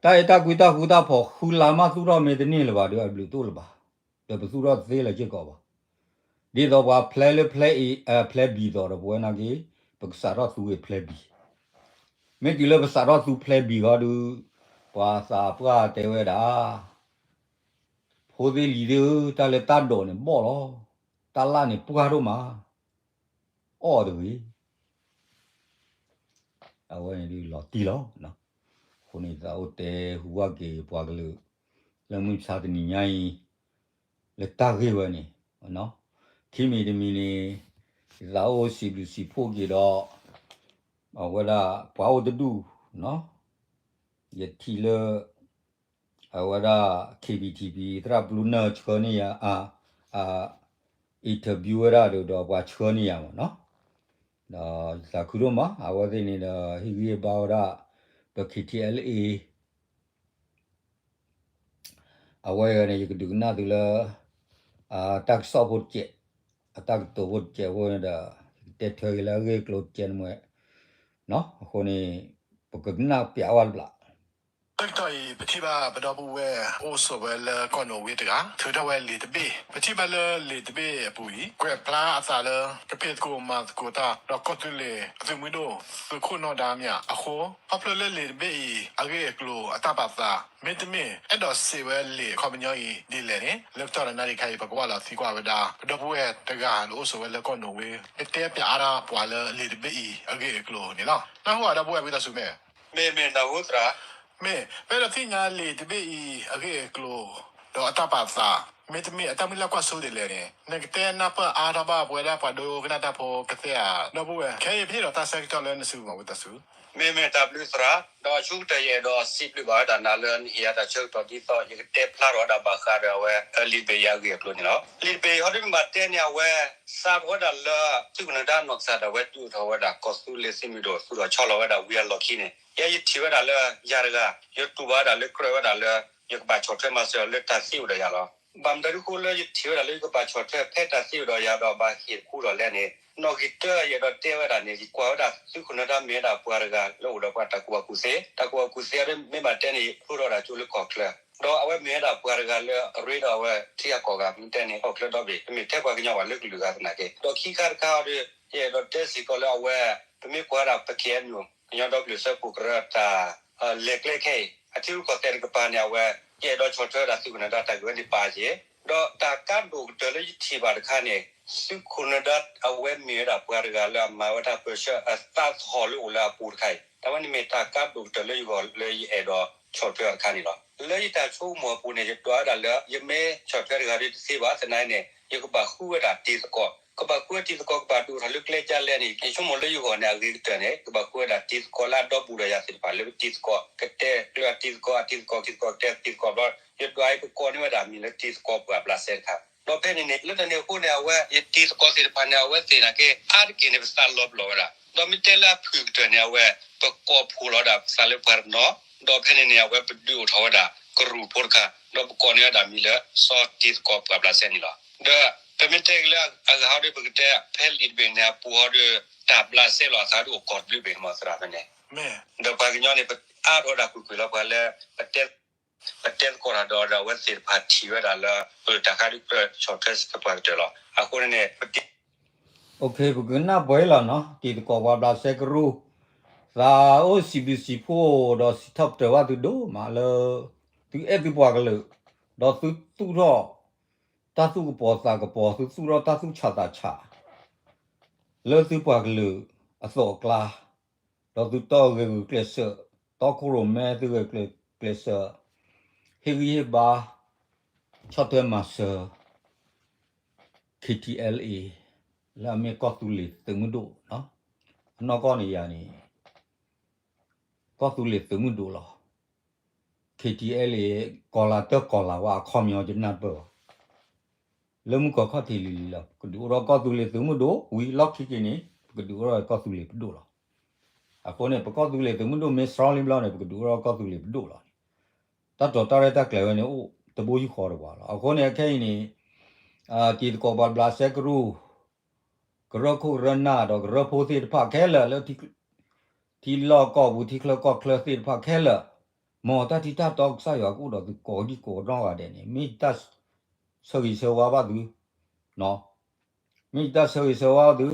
အဲၣ်တၢ်ကွံတၢ်ဃူတၢ်ဖိး ဃုလါမးသူၣ်ထီၣ်မ့ၢ်တန့ၢ်လၢၤဘၣ်ဒီး အဘျုးတအိၣ်လၢၤဘၣ်, ဒီးပသူၣ်ထီၣ်တသ့လၢၤစ့ၢ်ကီးဘၣ်. ဒ်သိးပှၤဖျဲလၢဖျဲအံၤ ဖျဲဘံၤသိးဒီး ပဝဲနာ်က့ ပကစးထီၣ်သူဝဲဖျဲဘံၤ, မ့ၢ်တုၤလၢပစးထီၣ်သူဖျဲဘံၤဃီဒီး ပှၤသးပှၢ်တဲဝဲဒၣ် ဖိသ့ၣ်လံၤသ့ၣ်ဧၢ, တၢ်လၢတၢ်ဒိးန့ၣ်ဘီၣ်လီၤ, တၢ်လၢ်န့ၣ်ပှၢ်ဒိၣ်မး, အီၣ်တဂ့ၤ, အဝဲန့ၣ်ဒုးလီၤတံၢ်လီၤ. အဃိန့ၣ် သးအိၣ်တဲဟူဘၣ်က့ၤပှၤကလုာ် လၢမုၢ်ဆါတနံၤညါအံၤ လၢတၢ်ဂ့ၢ်ဝဲန့ၣ်, ခံမံၤတမံၤန့ၣ် ယသးအိၣ်စံးဘျုးစံးဖှိၣ်က့ၤဒီး အဝဲဒၣ်ပှၤအိၣ်တဒူၣ်, ယထံၣ်လၢ အဝဲဒၣ် KBTV သရၣ်ပလူနၢ်ဆှၢန့ၢ်ယၤ, interview ဝဲဒၣ်ဒီး ဒီးပှၤဆှၢန့ၢ်ယၤမးနီၤ, ဒီးယသးခုဒိၣ်မး, အဝဲသ့ၣ်န့ၣ်ဒီး ဟ့ၣ်ဂံၢ်ဟ့ၣ်ဘါဝဲဒၣ် ပ KTLA အဝဲအံၤန့ၣ် ယကဒုးကနၣ်သုလၢ တၢ်ကစီၣ်ဖိတကဲး, အတၢ်ကတိၤဖိတကဲးအဃိန့ၣ်ဒီး ယကတဲထွဲက့ၤလၢအဂ့ၢ်အကျိၤတကဲးန့ၣ်မး, အဃိန့ၣ် ပကကနၣ်ပျးဝဲတဘျီ ဆၢကတီၢ်အံၤ ပထံၣ်ဘၣ်ပဒီပုၢ်ဝဲၢ်အိၣ်ဆိးဝဲလၢကီၢ်နိးဝ့တဂၤ ထုးထီၣ်ဝဲလံာ်တဘ့ၣ်, ပထံၣ်ဘၣ်လၢလံာ်တဘ့ၣ်အပူၤအံၤ ကွဲးဖျါအသးလၢကပ့ၢ်သကိးမၤသကိးတၢ် ဒီးကီၢ်သူလ့ၤအသုးမုၢ်ဒိၣ် သုးခိၣ်နီၢ်ဒါမၠးအဃိ ခီဖျိလၢလံာ်တဘ့ၣ်အံၤ အဂ့ၢ်အကျိၤအတၢ်ပာ်သး မ့တမ့ၢ် အဲၣ်ဒိးစံးဝဲလံာ်အခီပညီအံၤဒ်လဲၣ်န့ၣ် လၢကတီၢ်နၣ်ရံၣ်ခါအံၤ ပကဘၣ်လီၤသံကွၢ်ဝဲဒၣ် ပဒီပုၢ်ဝဲၢ်တဂၤလၢအိၣ်ဆိးဝဲလၢကီၢ်နိးဝ့ ကတဲပျးအါထီၣ်ပှၤလၢလံာ်တဘ့ၣ်အံၤအဂ့ၢ်အကျိၤန့ၣ်လီၤ. နၢ်ဟူဧါ ဒီပုၢ်ဝဲၢ်ဝံသးစူၤမ့ၢ် မ့ၢ်မ့ၢ်နၢ်ဟူသရၣ်, မ့ၢ်ပအဲၣ်ဒိးသ့ၣ်ညါလံာ်တဘ့ၣ်အံၤအဂ့ၢ်အကျိၤ ဒီးအတၢ်ပာ်သး မ့တမ့ၢ်အတၢ်မုၢ်လၢ်ကွၢ်စိဒ်လဲၣ်န့ၣ် နကတဲနၢ်ပၢၢ်အါထီၣ်ဘၣ်ပဝဲဒၣ်ပှၤဒိကနၣ်တၢ်ဖိကသ့ဧါ, ဒီပုၢ်ဝဲၢ် ခဲအံၤပဟ့ၣ်ဒီးတၢ်ဆၢကတီၢ်လၢနစုမ့ၢ်ဝံသးစူၤ. မ့ၢ်မ့ၢ်တၢ်ဘျုးသရၣ်, ဒီးဆူကတၢၢ်ယအဲၣ်ဒိးစံးဘျုးဘၣ်ဝဲဒၣ်နၤလၢနဟ့ၣ်ယၤတၢ်ဆၢကတီၢ်ဒ်သိး ယကတဲဖျါထီၣ်ဝဲဒၣ်ဘၣ်ဃးဒီးအဝဲ လံာ်တဘ့ၣ်အံၤအဂ့ၢ်အကျိၤန့ၣ်လီၤ. လံာ်တဘ့ၣ်အံၤ ဟီဒ်မ့ၢ်ဘၣ်တဲန့ၣ် အဝဲ စးထီၣ်ဝဲဒၣ်လၢ သုးခိၣ်နၢၤဒါနီၢ်ကစၢ်ဒၣ်ဝဲဒုးအိၣ်ထီၣ်ဝဲဒၣ်ကီၢ်သူလ့ၤသုးမုၢ်ဒိၣ် သူၣ်ထီၣ်ဆီလီၤဝဲဒၣ်ဝံၤအလီၢ်ခံန့ၣ် ယဲယထံၣ်ဝဲဒၣ်လၢ ယၤတဂၤ ယတူၢ်ဘၣ်ဝဲဒၣ်လၢကြၢးဝဲဒၣ်လၢ ယကဘၣ်ဆီၣ်ထွဲမၤစၢၤလၢတၢ်သ့အိၣ်ဒီးယၤလီၤ. ဘၣ်မတၤဒုးအဃိလၢယထံၣ်ဝဲဒၣ်လၢယကဘၣ်ဆီၣ်ထွဲဖဲတၢ်သ့အိၣ်ဒီးယၤဒီးဘၣ်ဟ့ၣ်တခူထီၣ်လဲၣ်န့ၣ် နီၣ်ဂံၢ်တၢ ယအဲၣ်ဒိးတဲဝဲဒၣ်န့ၣ် ယကွၢ်ဝဲဒၣ်သုးခိၣ်နၢၤဒါမ့ၢ်ဝဲဒၣ်ပှၤတဂၤလၢအိၣ်ဒီးပှၤတၢ်ကူၣ်ဘၣ်ကူၣ်သ့, တၢ်ကူၣ်ဘၣ်ကူၣ်သ့အံၤ မ့ၢ်ဘၣ်တဲန့ၣ် ယဖျိထီၣ်ဝဲဒၣ်ကၠိလၢကီၢ်ချၢ ဒီးအဝဲမ့ၢ်ဝဲဒၣ်ပှၤတဂၤလၢအရ့ဒီးအဝဲထံဂၤကီၢ်ဂၤ မ့ၢ်တဲန့ၣ် ဟီၣ်ခိၣ်ချၢဒီဘ့ၣ် တမ့ၢ်ထဲပှၤကညီဘၣ် လၢကလုာ်ဂၤသနာ်က့ ဒီးခံခါတခါအီၤဒီး ယအဲၣ်ဒိးတဲစ့ၢ်ကီးလၢအဝဲ ပမ့ၢ်ကွၢ်ဝဲဒၣ် ပ K N U ကညီဒီကလုာ်စၢဖှိၣ်ကရၢတၢ် လဲၤကျဲခဲအံၤ အထံရူၢ်ကီၢ်သဲးတကပၤန့ၣ် အဝဲ ယအဲၣ်ဒိးဆီၣ်ထွဲဝဲဒၣ်သုးခိၣ်နၢၤဒါတၢ်ဂ့ၢ်ဝဲန့ၣ်ပာ်က့ၤ ဒီးတၢ်ကါဒိၣ်ကတၢၢ်လၢယထံၣ်ဘၣ်တခါန့ၣ် သုးခိၣ်နၢၤဒါအဝဲမ့ၢ်ဝဲဒၣ်ပှၤတဂၤလၢအမၤဝဲတၢ်ပၢၢ်ဆၢအသးသဟီၣ်လၢအိၣ်လၢအပူၤတခါအံၤ တၢ်ဝဲန့ၣ်မ့ၢ်တၢ်ကါဒိၣ်ကတၢၢ်လၢယဂီၢ်လၢယအဲၣ်ဒိးဆီၣ်ထွဲအီၤတခါန့ၣ်လီၤ. လၢယတၢ်ဆိကမိၣ်အပူၤန့ၣ် ယဒွးဝဲဒၣ်လၢ ယမ့ၢ်ဆီၣ်ထွဲတဂၤဒီးတသ့ဘၣ် သနာ်က့န့ၣ် ယကဘၣ်ဃုဝဲဒၣ်တံၤသကိး ကဘၣ်ဃုဝဲတံၤသကိး ကဘၣ်ဒိၣ်ထီၣ်လၢကျဲဒ်လဲၣ်န့ၣ် ယဆိကမိၣ်လၢယဂီၢ်န့ၣ် အဂ့ၤကတၢၢ်န့ၣ် ကဘၣ်ဃုဝဲဒၣ်တံၤသကိးလၢအဒီဘူးဒီးယၤသ့ၣ်တဖၣ် လၢတံၤသကိး ကတဲကျၢၤတံၤသကိး အတံၤသကိး တံၤသကိး ကတဲတံၤသကိးဘျီ ယဒွးအံၤ ပကိးန့ၢ်ဝဲဒၣ်မံၤလၢတံၤသကိးပှၤဘျးစဲတခါ ဒီးဖဲန့ၣ်န့ၣ် လၢတၢ်န့ၣ်အဃိန့ၣ် အဝဲ ယတံၤသကိးသ့ၣ်တဖၣ်န့ၣ် အဝဲသ့ၣ်နာ်က့ အါတက့ၢ်န့ၣ် ပသးလီၤပလိာ်ဝဲဒၣ် ဒီးမ့ၢ်တဲလၢအဖုၣ်ကတၢၢ်န့ၣ် အဝဲ ပကိးဖှိၣ်လီၤဝဲဒၣ်ပသးလၢပှၤတနီၤ ဒီးဖဲန့ၣ်န့ၣ် အဝဲပဒုးအိၣ်ထီၣ်ဝဲဒၣ်ကရူၢ်ဖိတခါ ဒီးပကိးန့ၢ်ဝဲဒၣ်မံၤလၢ စီၤတံၤသကိးပှၤဘျးစဲန့ၣ်လီၤ. ဒီးပမ့ၢ်တဲက့ၤလၢအဂၤဟီဒီး ပကတဲဖဲလံာ်တဘ့ၣ်န့ၣ်အပူၤဟီဒီး တၢ်ဘျးစဲလီၤအသးဒ်အိၣ်ကီၢ်တဘျုးဘ့ၣ်န့ၣ်မ့ၢ်သရၣ်ဖဲန့ၣ် ဒီးပှၤကညီန့ၣ် ပအါထီၣ်ဝဲဒၣ်ကွ့ၢ်ကွ့ၢ်လီၤ ပှၤလၢ ပတဲသကိးတၢ်ဒီး ဒီးအဝဲသ့ၣ်တဖၣ်ထံၣ်ဝဲဒၣ်လၢ ပတၢ်ဃးဒုးကရၢဆီၣ်ထွဲစ့ၢ်ကီးပှၤကတၢၢ်လီၤ. အဃိန့ၣ်န့ၣ် ပက ပကနၢ်ပၢၢ်လီၤနီၤ တံၤသကိးပှၤဘျးစဲကရူၢ် သးအိၣ်စံးဘျုးစံးဖှိၣ်ဒီးစံးထီၣ်ပတြၢၤဘၣ်သုဒိၣ်မးလၢ သုအဲၣ်သုပှၤကလုာ် ဒီးသုသူၣ်ထီၣ် တၢ်သူၣ်ကပီၤသးကပီၤ သုသူၣ်ထီၣ်တၢ်သူၣ်ဆးသးဆး လၢသုပှၤကလုာ်အသိးအကျါ ဒီးသုတီၢ်ဂဲၤဂုာ်ကျဲးစၢး တီခိၣ်ရိၣ်မဲသုဂဲၤကျဲးစၢး ဟ့ၣ်ဂံၢ်ဟ့ၣ်ဘါ ဆီၣ်ထွဲမၤစၢၤ K T L A လၢအမ့ၢ်ကီၢ်သူလ့ၤသုးမုၢ်ဒိၣ် အနီၢ်ကီၢ်န့ၣ်ယၤန့ၣ် ကီၢ်သူလ့ၤသုးမုၢ်ဒိၣ်လီၤ. K T L A ကီၢ်လၤတၢၢ်ကီၢ်လၤဝါအခီပညီယနၢ်ပၢၢ်အီၤ လၢမုၢ်ကီၢ်ခီၣ်ထံးလံၤလံၤလီၤ. ပကဒုးအိၣ်ထီၣ်ကီၢ်သူလ့ၤသုးမုၢ်ဒိၣ်ဝံၤလီၢ်ခံက့ၤန့ၣ် ပကဒုးအိၣ်ထီၣ်ကီၢ်သူလ့ၤပဒိၣ်လီၤ. အဃိန့ၣ် ပကီၢ်သူလ့ၤသုးမုၢ်ဒိၣ်မ့ၢ်စှၤလံဘျီန့ၣ် ပကဒုးအိၣ်ထီၣ်ကီၢ်သူလ့ၤပဒိၣ်လီၤန့ၣ် တၢ်တီၤတၢ်ရဲၣ်တၢ်ကျဲၤဝဲန့ၣ် အိၣ်တဘိယူၢ်ဃီတဝၤလီၤ. အဃိန့ၣ် အခဲအံၤန့ၣ် တံၤသကိးပှၤဘျးစဲကရူၢ် ကရၢခိၣ်ကရၢနၢ်ဒီးကရၢဖိသ့ၣ်တဖၣ်ခဲလၢာ်လၢ ထံလီၢ်ကီၢ်ပူၤထံချၢကီၢ်ချၢသ့ၣ်တဖၣ်ခဲလၢာ် မ်တၢ်ထံတၢ်တီကစၢ်ယွၤကအိၣ်ဒီးသုကိးဒံကိးနီၢ်ဂၤဒဲးန့ၣ် မ့ၢ်ယတၢ်ဆၢဂ့ၤဆၢဝါဘၣ်သု မ့ၢ်ယတၢ်ဆၢဂ့ၤဆၢဝါဘၣ်သု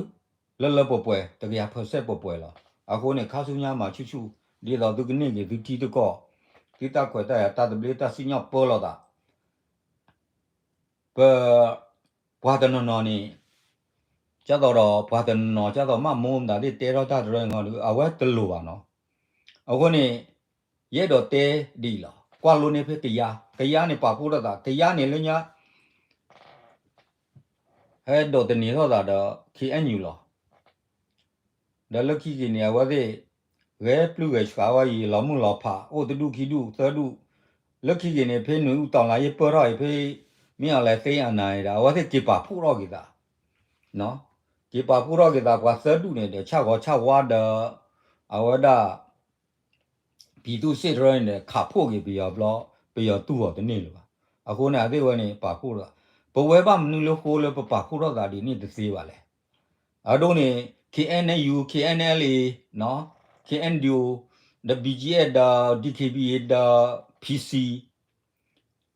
လၢလၢပှဲၤပှဲၤ တကယၤpercentပှဲၤပှဲၤလီၤ. အဃိန့ၣ် ခါဆူညါမၤဆူၣ်ဆူၣ် ဒ်သိးသုကန့ၢ်က့ၤသုထံသုကီၢ် သုတၢ်ခွဲးတၢ်ယာ်တၢ်သဘျ့တၢ်စံၣ်ညီၣ်ပၢလီၤသး ပ ပှၤတနီၤနီၤန့ၣ် ကၢ်သိးဒီးပှၤတနီၤနီၤ ကၢ်သိးမးမိၢ်မတၤသ့ၣ်တဲထီၣ်တၢ်တရၢန့ၣ်ဒီး အဝဲတလိၤဘၣ်နီၤ. အဃိန့ၣ် ယအဲၣ်ဒိးတဲဒ်အံၤလီၤ. ကွၢ်လိန့ၢ်ဖဲကယါ, ကယါန့ၣ်ပာ်ဖှိၣ်ထီၣ်သး, ကယါန့ၣ်လၢညါ ဟဲဒိးသန့ၤထီၣ်သးဒီး K N U လီၤ. ဒီးလၢခံက့ၤန့ၣ် အဝဲသ့ၣ် ဂဲၤပျုၢ်ဂဲၤဆှးဝဲအံၤ လီၤမုၢ်လီၤဖး အိၣ်တဒူၣ်ခံဒူၣ်သၢဒူၣ်, လၢခံက့ၤန့ၣ် ဖဲနွံဦးတော်လှန်ရေးပၢၢ်ထီၣ်အံၤ ဖဲမ့ၢ်အီၤလဲၤသ့အနၤအံၤဒီး အဝဲသ့ၣ်က့ၤပာ်ဖှိၣ်ထီၣ်က့ၤသး, က့ၤပာ်ဖှိၣ်ထီၣ်က့ၤသးပှၤသၢဒူၣ်န့ၣ်ဒီး ဆၣ်ဂီၤဆၣ်ဝါဒီး အဝဲဒၣ် ပြည်သူ့စစ်တရၢန့ၣ်ဒီး ခးဖှိၣ်က့ၤပယီၤဘျီ ပယီၤတူၢ်အီၤတန့ၢ်လၢၤဘၣ်. အဃိန့ၣ် အသ့ၣ်ဝဲန့ၣ် ပာ်ဖှိၣ်ထီၣ်သး, ပဝဲဘၣ်မနုၤလၢဃိလၢပပာ်ဖှိၣ်ထီၣ်သးဒ်န့ၣ်တသ့ဘၣ်လဲၣ်. အဒိန့ၣ် K N U, K N L A, K N D O, ဒီး B G F ဒီး D K B A ဒီး P C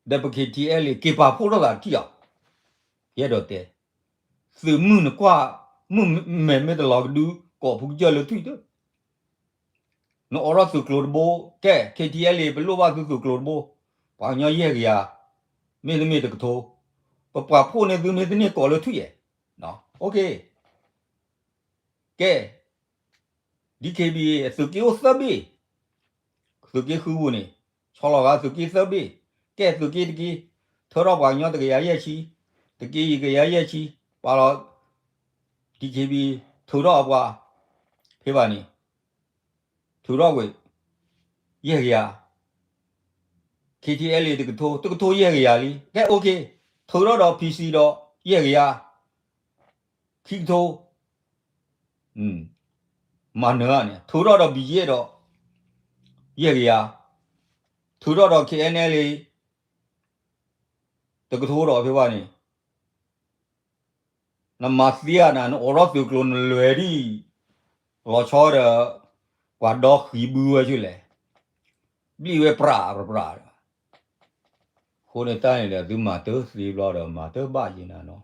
ဒီးပ K T L A က့ၤပာ်ဖှိၣ်ထီၣ်သးထံၣ်အီၤ, ယအဲၣ်ဒိးတဲ, သုးမုၢ်နကွၢ်, မုၢ်မဲာ်မ့ၢ်တလီၤကဒု ကိးဖုကစၢၢ်လၢထွံၣ်တ နအိးထီၣ်သုးကျိၤတဘိ, ကဲ K T L A ပလိၣ်ဘၣ်သုသုးကျိၤတဘိ, ပှၤကညီယဲၢ်ကယၤ, မ့တမ့ၢ်တကထိ, ပပာ်ဖှိၣ်န့ၢ်သုမ့ၢ်တန့ၢ်ကိးလၢထွံၣ်ဧါ, ကဲ DKBA သုးက့အိၣ်သၢဘ့ၣ်, သုးက့ဃုပူၤန့ၣ်, ဆီလီၤဂာ်သုးက့သၢဘ့ၣ်, ကဲသုးက့တက့, ထုးထီၣ်ပှၤကညီတကယၤယဲၢ်ဆံ, တက့ယံၤကယၤယဲၢ်ဆံ, ပာ်လီၤ DKBA ထုးထီၣ်အပှၤ, ဖဲဘၣ်န့ၣ်, ထုးထီၣ်ကွံာ်, ယဲၢ်ကယၤ KTLA တကထိ, တကထိယဲၢ်ကယၤလံ, ကဲ OK, ထုးထီၣ်ဒီး PC ဒီး ယဲၢ်ကယၤ, ခံကထိ, မၤနၢၤဧါန့ၣ်, ထုးထီၣ်ဒီး BGF ဒီး ယဲၢ်ကယၤ, ထုးထီၣ်ဒီး KNLA တကထိဒီးဖဲဘၣ်န့ၣ်, နမၤသံဧါနၤ, နအိးထီၣ်သုးကျိၤနလွဲၤဒံး, လီၤဆီဒီး ပှၤဒီဃံးဘုဝဲဆူလဲၣ်, ဘျံးဝဲပြးပြးပြးဒီး အဃိန့ၣ်တၢ်န့ၣ်ဒီး သုမၤတသ့ဘျီဒီး မၤတဘၣ်ယံၤနၤနီၤ.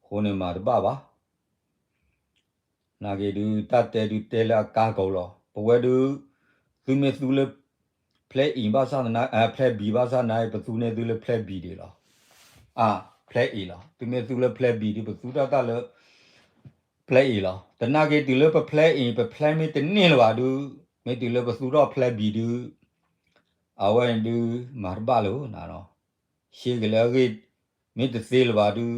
အဃိန့ၣ်မၤတဘၣ်ဘၣ်. နာ်က့ဒုး တၢ်တဲဒုးတဲလၢအကါကိလီၤ. ပဝဲဒုး သုမ့ၢ်သူလၢ ဖျဲၣ်အံၤဘၣ်ဆၣ်သနာ်က့ ဖျဲၣ်ဘံဘၣ်ဆၣ်သနာ်က့ ပသူန့ၢ်သုလၢဖျဲၣ်ဘံဒံးလီၤ. အါ, ဖျဲၣ်အံၤလီၤ. သုမ့ၢ်သူလၢဖျဲၣ်ဘံဒုး ပသူတၢ်တၢ်လၢ ဖျဲၣ်အံၤလီၤ. တနာ်က့တုၤလၢပဖျဲၣ်အံၤ ပဖျဲၣ်မ့ၢ်တန့ၢ်လၢၤဘၣ်ဒုး, မ့ၢ်တုၤလၢပသူထီၣ်ဖျဲၣ်ဘံဒုး, အဝဲန့ၣ်ဒုး မၤတဘၣ်လၢၤနၤနီၤ. ရှဲက့ၤလၢအဂ့ၢ် မ့ၢ်တသ့လၢၤဘၣ်ဒုး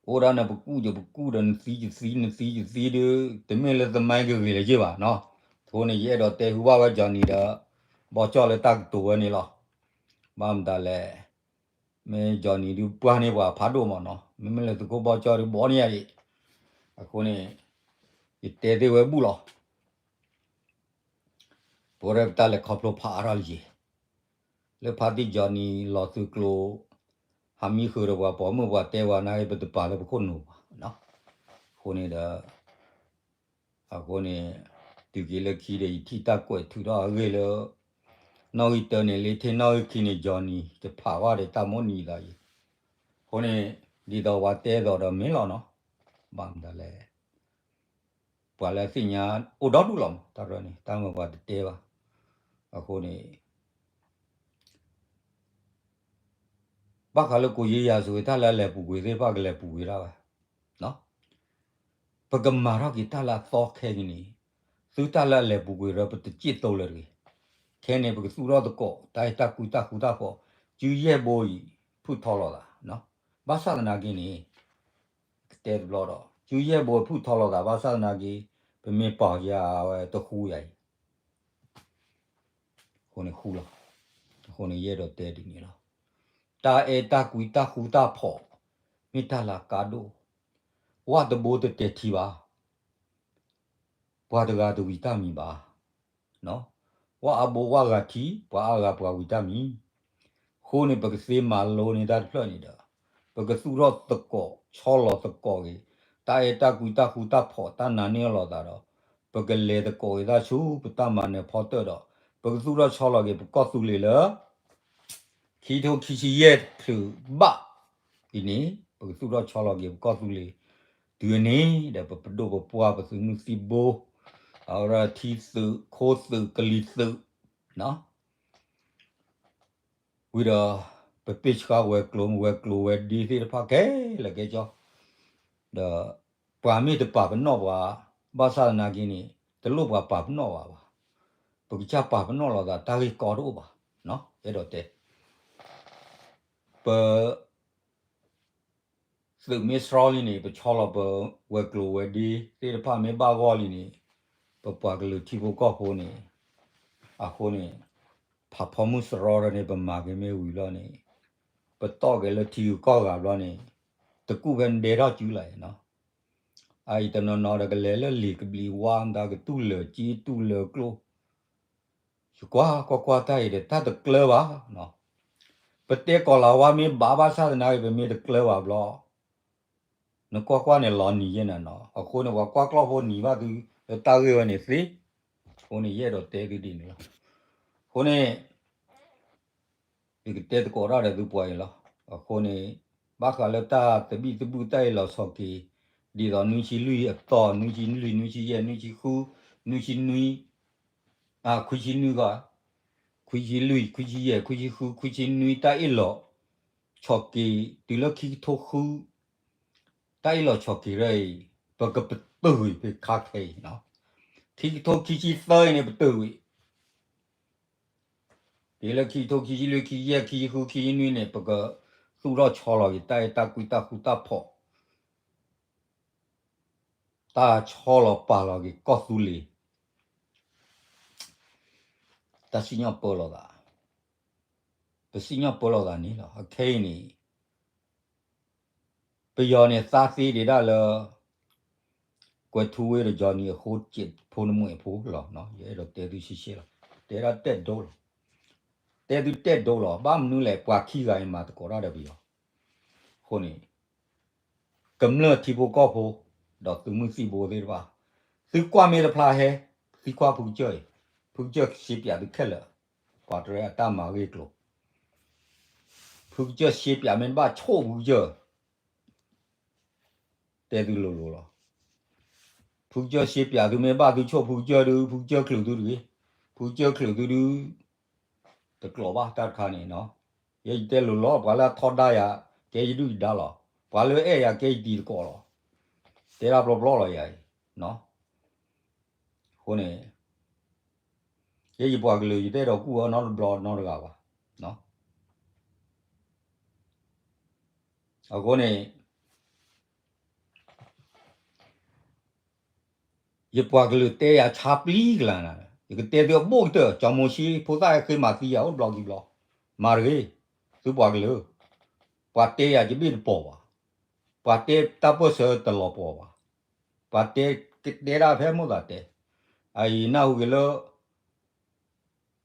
အိၣ်ဒၣ်နပကူၣ်ယပကူၣ်ဒီး နသံယသံ နသံယသံဒုး တမ့ၢ်လၢသမိုင်းကဂ့ၤလၢၤဘၣ်နီၤ. အဃိန့ၣ် ယအဲၣ်ဒိးတဲဟူဘၣ်ဝဲ Johnny ဒီး ဘီကၠီၣ်လၢတၢ်ကတိၤဝဲန့ၣ်လီၤ. ဘၣ်မတၤလဲၣ်, မ့ၢ် Johnny ဒုးပှၢ်န့ၢ်ပှၤဖးဒိၣ်မးနီၤ, မ့မ့ၢ်လၢသုးခိၣ်ဘီကၠီၣ်ဒုးဘီန့ၢ်ယၤဒံး. အဃိန့ၣ် ယတဲသ့ဝဲဘူၣ်လီၤ. ပဝဲဒၣ်ပတၢ်လဲၤခီဖျိဖးအါထီၣ်လံ, လၢဖါတံၢ် Johnny လီၤသုးကျိၤ ဟးမံဃုာ်ဒီးပှၤပိာ်မုၣ်ပှၤတဲပှၤနာ်က့ ပတပာ်လၢပခိၣ်နူာ်ဘၣ်. အဃိန့ၣ်ဒီး အဃိန့ၣ် တုၤက့ၤလၢခံဒီး ယထံၣ်တၢ်ကွဲးထုးထီၣ်အဂ့ၢ်လၢ နီၣ်ဂံၢ်တၢန့ၣ် လၢထံၣ်နီၣ်ဂံၢ်ခံန့ၣ် Johnny တဖးဝဲဒီးတၢ်မိၣ်နံၤသးယံၤ. အဃိန့ၣ် ဒ်သိးပှၤတဲသိးဒီးမ့ၢ်လီၤနီၤ, ဘၣ်မတၤလဲၣ် ပှၤလၢသ့ၣ်ညါအိၣ်ဒီဒူၣ်လီၤမး တၢ်ရၢန့ၣ် တၢ်မၤပှၤတတဲဘၣ်. အဃိန့ၣ် ဘၣ်ဃးလၢကိးယံာ်ယၤစူၤ တၢ်လၢအလဲၤပူၤကွံာ်သ့ၣ်တဖၣ်ကလဲၤပူၤကွံာ်ဒၣ်ဝဲ, ပကမၤထီၣ်က့ၤတၢ်လၢအသီခဲကနံၣ်အံၤ, သုတၢ်လၢအလဲၤပူၤကွံာ်ဒီး ပတစ့ၢ်တိလၢၤတဂ့ၤ. ခဲန့ၣ် ပကသူၣ်ထီၣ်သကိး တၢ်အဲၣ်တၢ်ကွံတၢ်ဃူတၢ်ဖိး, စုယဲၢ်ဘိအံၤ ဖုၣ်ထီလီၤသး, ဘၣ်ဆၣ်သနာ်က့န့ၣ် ကတဲတဘျီဒီး စုယဲၢ်ဘိဖုၣ်ထီလီၤသး ဘၣ်ဆၣ်သနာ်က့ ပမ့ၢ်ပာ်ယၤဝဲတဃူယၤအံၤ အဃိန့ၣ်ဃူလီၤ. အဃိန့ၣ်ယအဲၣ်ဒိးတဲဒ်န့ၣ်လီၤ. တၢ်အဲၣ်တၢ်ကွံတၢ်ဃူတၢ်ဖိး မ့ၢ်တၢ်လၢအကါဒိၣ်, ဝၣ်တဘိတတဲာ်ထံဘၣ်, ပှၤတဂၤတဝံၤတၢ်မံၤဘၣ်. ဝၣ်အါဘိဝၣ်ဂၤထံ, ပှၤအါဂၤပှၤဝံၤတၢ်မံၤ. အဃိန့ၣ် ပကသ့မၤလိန့ၢ်တၢ်တဖျၢၣ်န့ၣ်ဒီး ပကသူၣ်ထီၣ်သကိး ဆီလီၤသကိးက့ၤ တၢ်အဲၣ်တၢ်ကွံတၢ်ဃူတၢ်ဖိး တၢ်နာ်န့ၢ်အီၤလိာ်သးဒီး ပကလဲၤသကိးက့ၤတၢ်ဆူပတၢ်မၤနၢၤဖီတၢၣ်ဒီး ပကသူၣ်ထီၣ်ဆီလီၤက့ၤပကီၢ်သူလ့ၤလၢ ခံထိခံဆံယဲၢ်ဖျၢၣ်ဘၣ်အံၤန့ၣ် ပကသူၣ်ထီၣ်ဆီလီၤက့ၤပကီၢ်သူလ့ၤ တုၤအန့ၣ်ဒီး ပပဒိၣ်ပပှၢ်ပသုးမုၢ်သံၣ်ဘိ အဝဲဒၣ်ထံသုးခိၣ်သုးကလံၤသုး ဝံၤဒီး ပပ့ၢ်ဆှါဝဲၤကျိၤ ဝဲၤကျိၤဝဲၤဒ့သ့ၣ်တဖၣ်ခဲလၢာ်ကဲကၠီ ဒီး ပှၤမ့ၢ်တပာ်ပနီၣ်ပှၤ ဘၣ်ဆၣ်သနာ်က့န့ၣ် တလိၣ်ပှၤပာ်ပနီၣ်ပှၤဘၣ်. ပကစၢ်ပာ်ပနီၣ်လိာ်သး တၢ်ဂ့ၢ်ကီတအိၣ်ဘၣ်. အဲၣ်ဒိးတဲ ပ သုးမ့ၢ်ဆှီလံန့ၣ် ပဆီလီၤပဝဲၤကျိၤဝဲၤဒ့သ့ၣ်တဖၣ်မ့ၢ်ဘၣ်ဂီၢ်လံန့ၣ် ပပှၤကလုာ်ထံဖိကီၢ်ဖိန့ၣ် အဃိန့ၣ် ဖးဖီမုၢ်စရီဒီးန့ၣ် ပမၤက့ၤမ့ၢ်ဝံၤဘျီန့ၣ် ပတီၢ်က့ၤလၢထံဂုၤကီၢ်ဂၤဘျီန့ၣ် တကူၣ်ဖဲနဒဲထီၣ်စုလၢၤနီၤ. အအံၤတနီၤနီၤဒီးကလဲၤလၢလံာ်ကဘျံးဝါမတၤကတူၢ်လၢာ်က့တူၢ်လၢာ်ကျိ ယကွၢ်ကွၢ်ကွၢ်တၢ်အံၤဒီး တၢ်တကျၢၤဘၣ်နီၤ. ပတဲကီၤလၤဝါမ့ၢ်ဘၣ်ဘၣ်ဆၣ်သနာ်က့ ပမ့ၢ်တကျၢၤဘၣ်ဘျီ နကွၢ်ကွၢ်န့ၣ်လီၤနံၤယဲၢ်နၤနီၤ. အဃိန့ၣ် ပှၤကွၢ်ကျီၢ်ဖိနံၤဘၣ်သု လၢတၢ်ဂ့ၢ်ဝဲန့ၣ်သ့. အဃိန့ၣ် ယအဲၣ်ဒိးတဲသုဒ်န့ၣ်လီၤ. အဃိန့ၣ် ယကတဲသကိးတၢ်ဒီးသုပှၤအံၤလီၤ. အဃိန့ၣ် ဘၣ်ဃးလၢတၢ်သဘံၣ်သဘုၣ်တၢ်အ့ၣ်လိာ်ဆိးက့ၤ ဒ်သိးနွံဆံလွံၢ်အသီ နွံဆံလွံၢ် နွံဆံယဲၢ် နွံဆံဃု နွံဆံနွံ အခွံဆံနွံဂီၢ် ခွံဆံလွံၢ် ခွံဆံယဲၢ် ခွံဆံဃု ခွံဆံနွံ တၢ်အ့ၣ်လိာ်ဆိးက့ၤ တုၤလၢခံကထိဃု တၢ်အ့ၣ်လိာ်ဆိးက့ၤရၢအံၤ ပကပတုာ်ကွံာ်ဖဲခါခဲအံၤနီၤ. ခံကထိခံဆံသၢအံၤန့ၣ် ပတုာ်ကွံာ် တုၤလၢခံကထိခံဆံလွံၢ် ခံဆံယဲၢ် ခံဆံဃု ခံဆံနွံန့ၣ် ပကသူၣ်ထီၣ်ဆီလီၤက့ၤ တၢ်အဲၣ်တၢ်ကွံတၢ်ဃူတၢ်ဖိး တၢ်ဆီလီၤပာ်လီၤက့ၤကီၢ်သူလ့ၤ တၢ်စံၣ်ညီၣ်ပၢလီၤသး ပစံၣ်ညီၣ်ပၢလီၤသးန့ၣ်လီၤ. အခဲအံၤန့ၣ် ပယီၤန့ၣ်သးသ့ဒံးဒၣ်လၢ ကွဲၤထူဝ့ဒီး Johnny အဃိစဲးဖိနမှဲးဖိလီၤ. ယအဲၣ်ဒိးတဲသုရှဲရှဲလီၤ. တဲဒၣ်တဲဒိလီၤ. တဲသုတဲဒိလီၤ. ဘၣ်မနုၤလဲၣ် ပှၤခံဂၤအံၤမၤသကိးတၢ်ဒီးပယီၤ အဃိန့ၣ် ကမျၢၢ်ထံဖိကီၢ်ဖိ ဒီးသုးမုၢ်သံၣ်ဘိသ့ၣ်တဖၣ် သုကွၢ်မ့ၢ်တဖျါဟဲ သံကွၢ်ဖုကစၢၢ်အံၤ ဖုကစၢၢ်စံးပၠးသုခဲလၢာ် ပှၤတရၢအတၢ်မၤဂ့ၢ်ကျိၤ ဖုကစၢၢ်ရှဲပၠးမ့ၢ်တဘၣ်ဆိၣ်ဖုကစၢၢ်, တဲသုလိၤလိၤလီၤ. ဖုကစၢၢ်ရှဲပၠးသုမ့ၢ်ဘၣ်သုဆိၣ်ဖုကစၢၢ်ဒုး ဖုကစၢၢ်ချုးသုတဂ့ၤ, ဖုကစၢၢ်ချုးသုဒုး တကျိးဘၣ်တၢ်တခါန့ၣ်နီၤ. ယဲယတဲလိၤလီၤ ပှၤလၢအထီဒါယၤ ကဲယဒုၣ်ယဒါလီၤ. ပှၤလၢအဲၣ်ယၤကဲယတံၤသကိးလီၤ. တဲဒၣ်ပျီပျီလီၤယၤအံၤ, အဃိန့ၣ် ယဲယပှၤကလုာ်ယတအဲၣ်ဒိးကူၣ်အီၤနီတဘျီနီတဂၤဘၣ်. အဃိန့ၣ် ယပှၤကလုာ်တဲယၤဆါပျံၤကလၤနၤ, ယကတဲသုအဘိၣ်ကတၢၢ် စီၤမိၤၡ့ဖိသၣ်ဟဲဃ့မၤသံယၤအိၣ်တဘျီခံဘျီ, မၤတဂ့ၤ, သုပှၤကလုာ်, ပှၤတဲယၤယဘ့ၣ်တပိာ်ဘၣ်, ပှၤတဲတၢ်ပၢၢ်ဆၢတလီၤပှီၤဘၣ်, ပှၤတဲကတဲဒၣ်ဖဲမိၢ်သးတဲ, အအံၤနၢ်ဟူက့ၤလၢ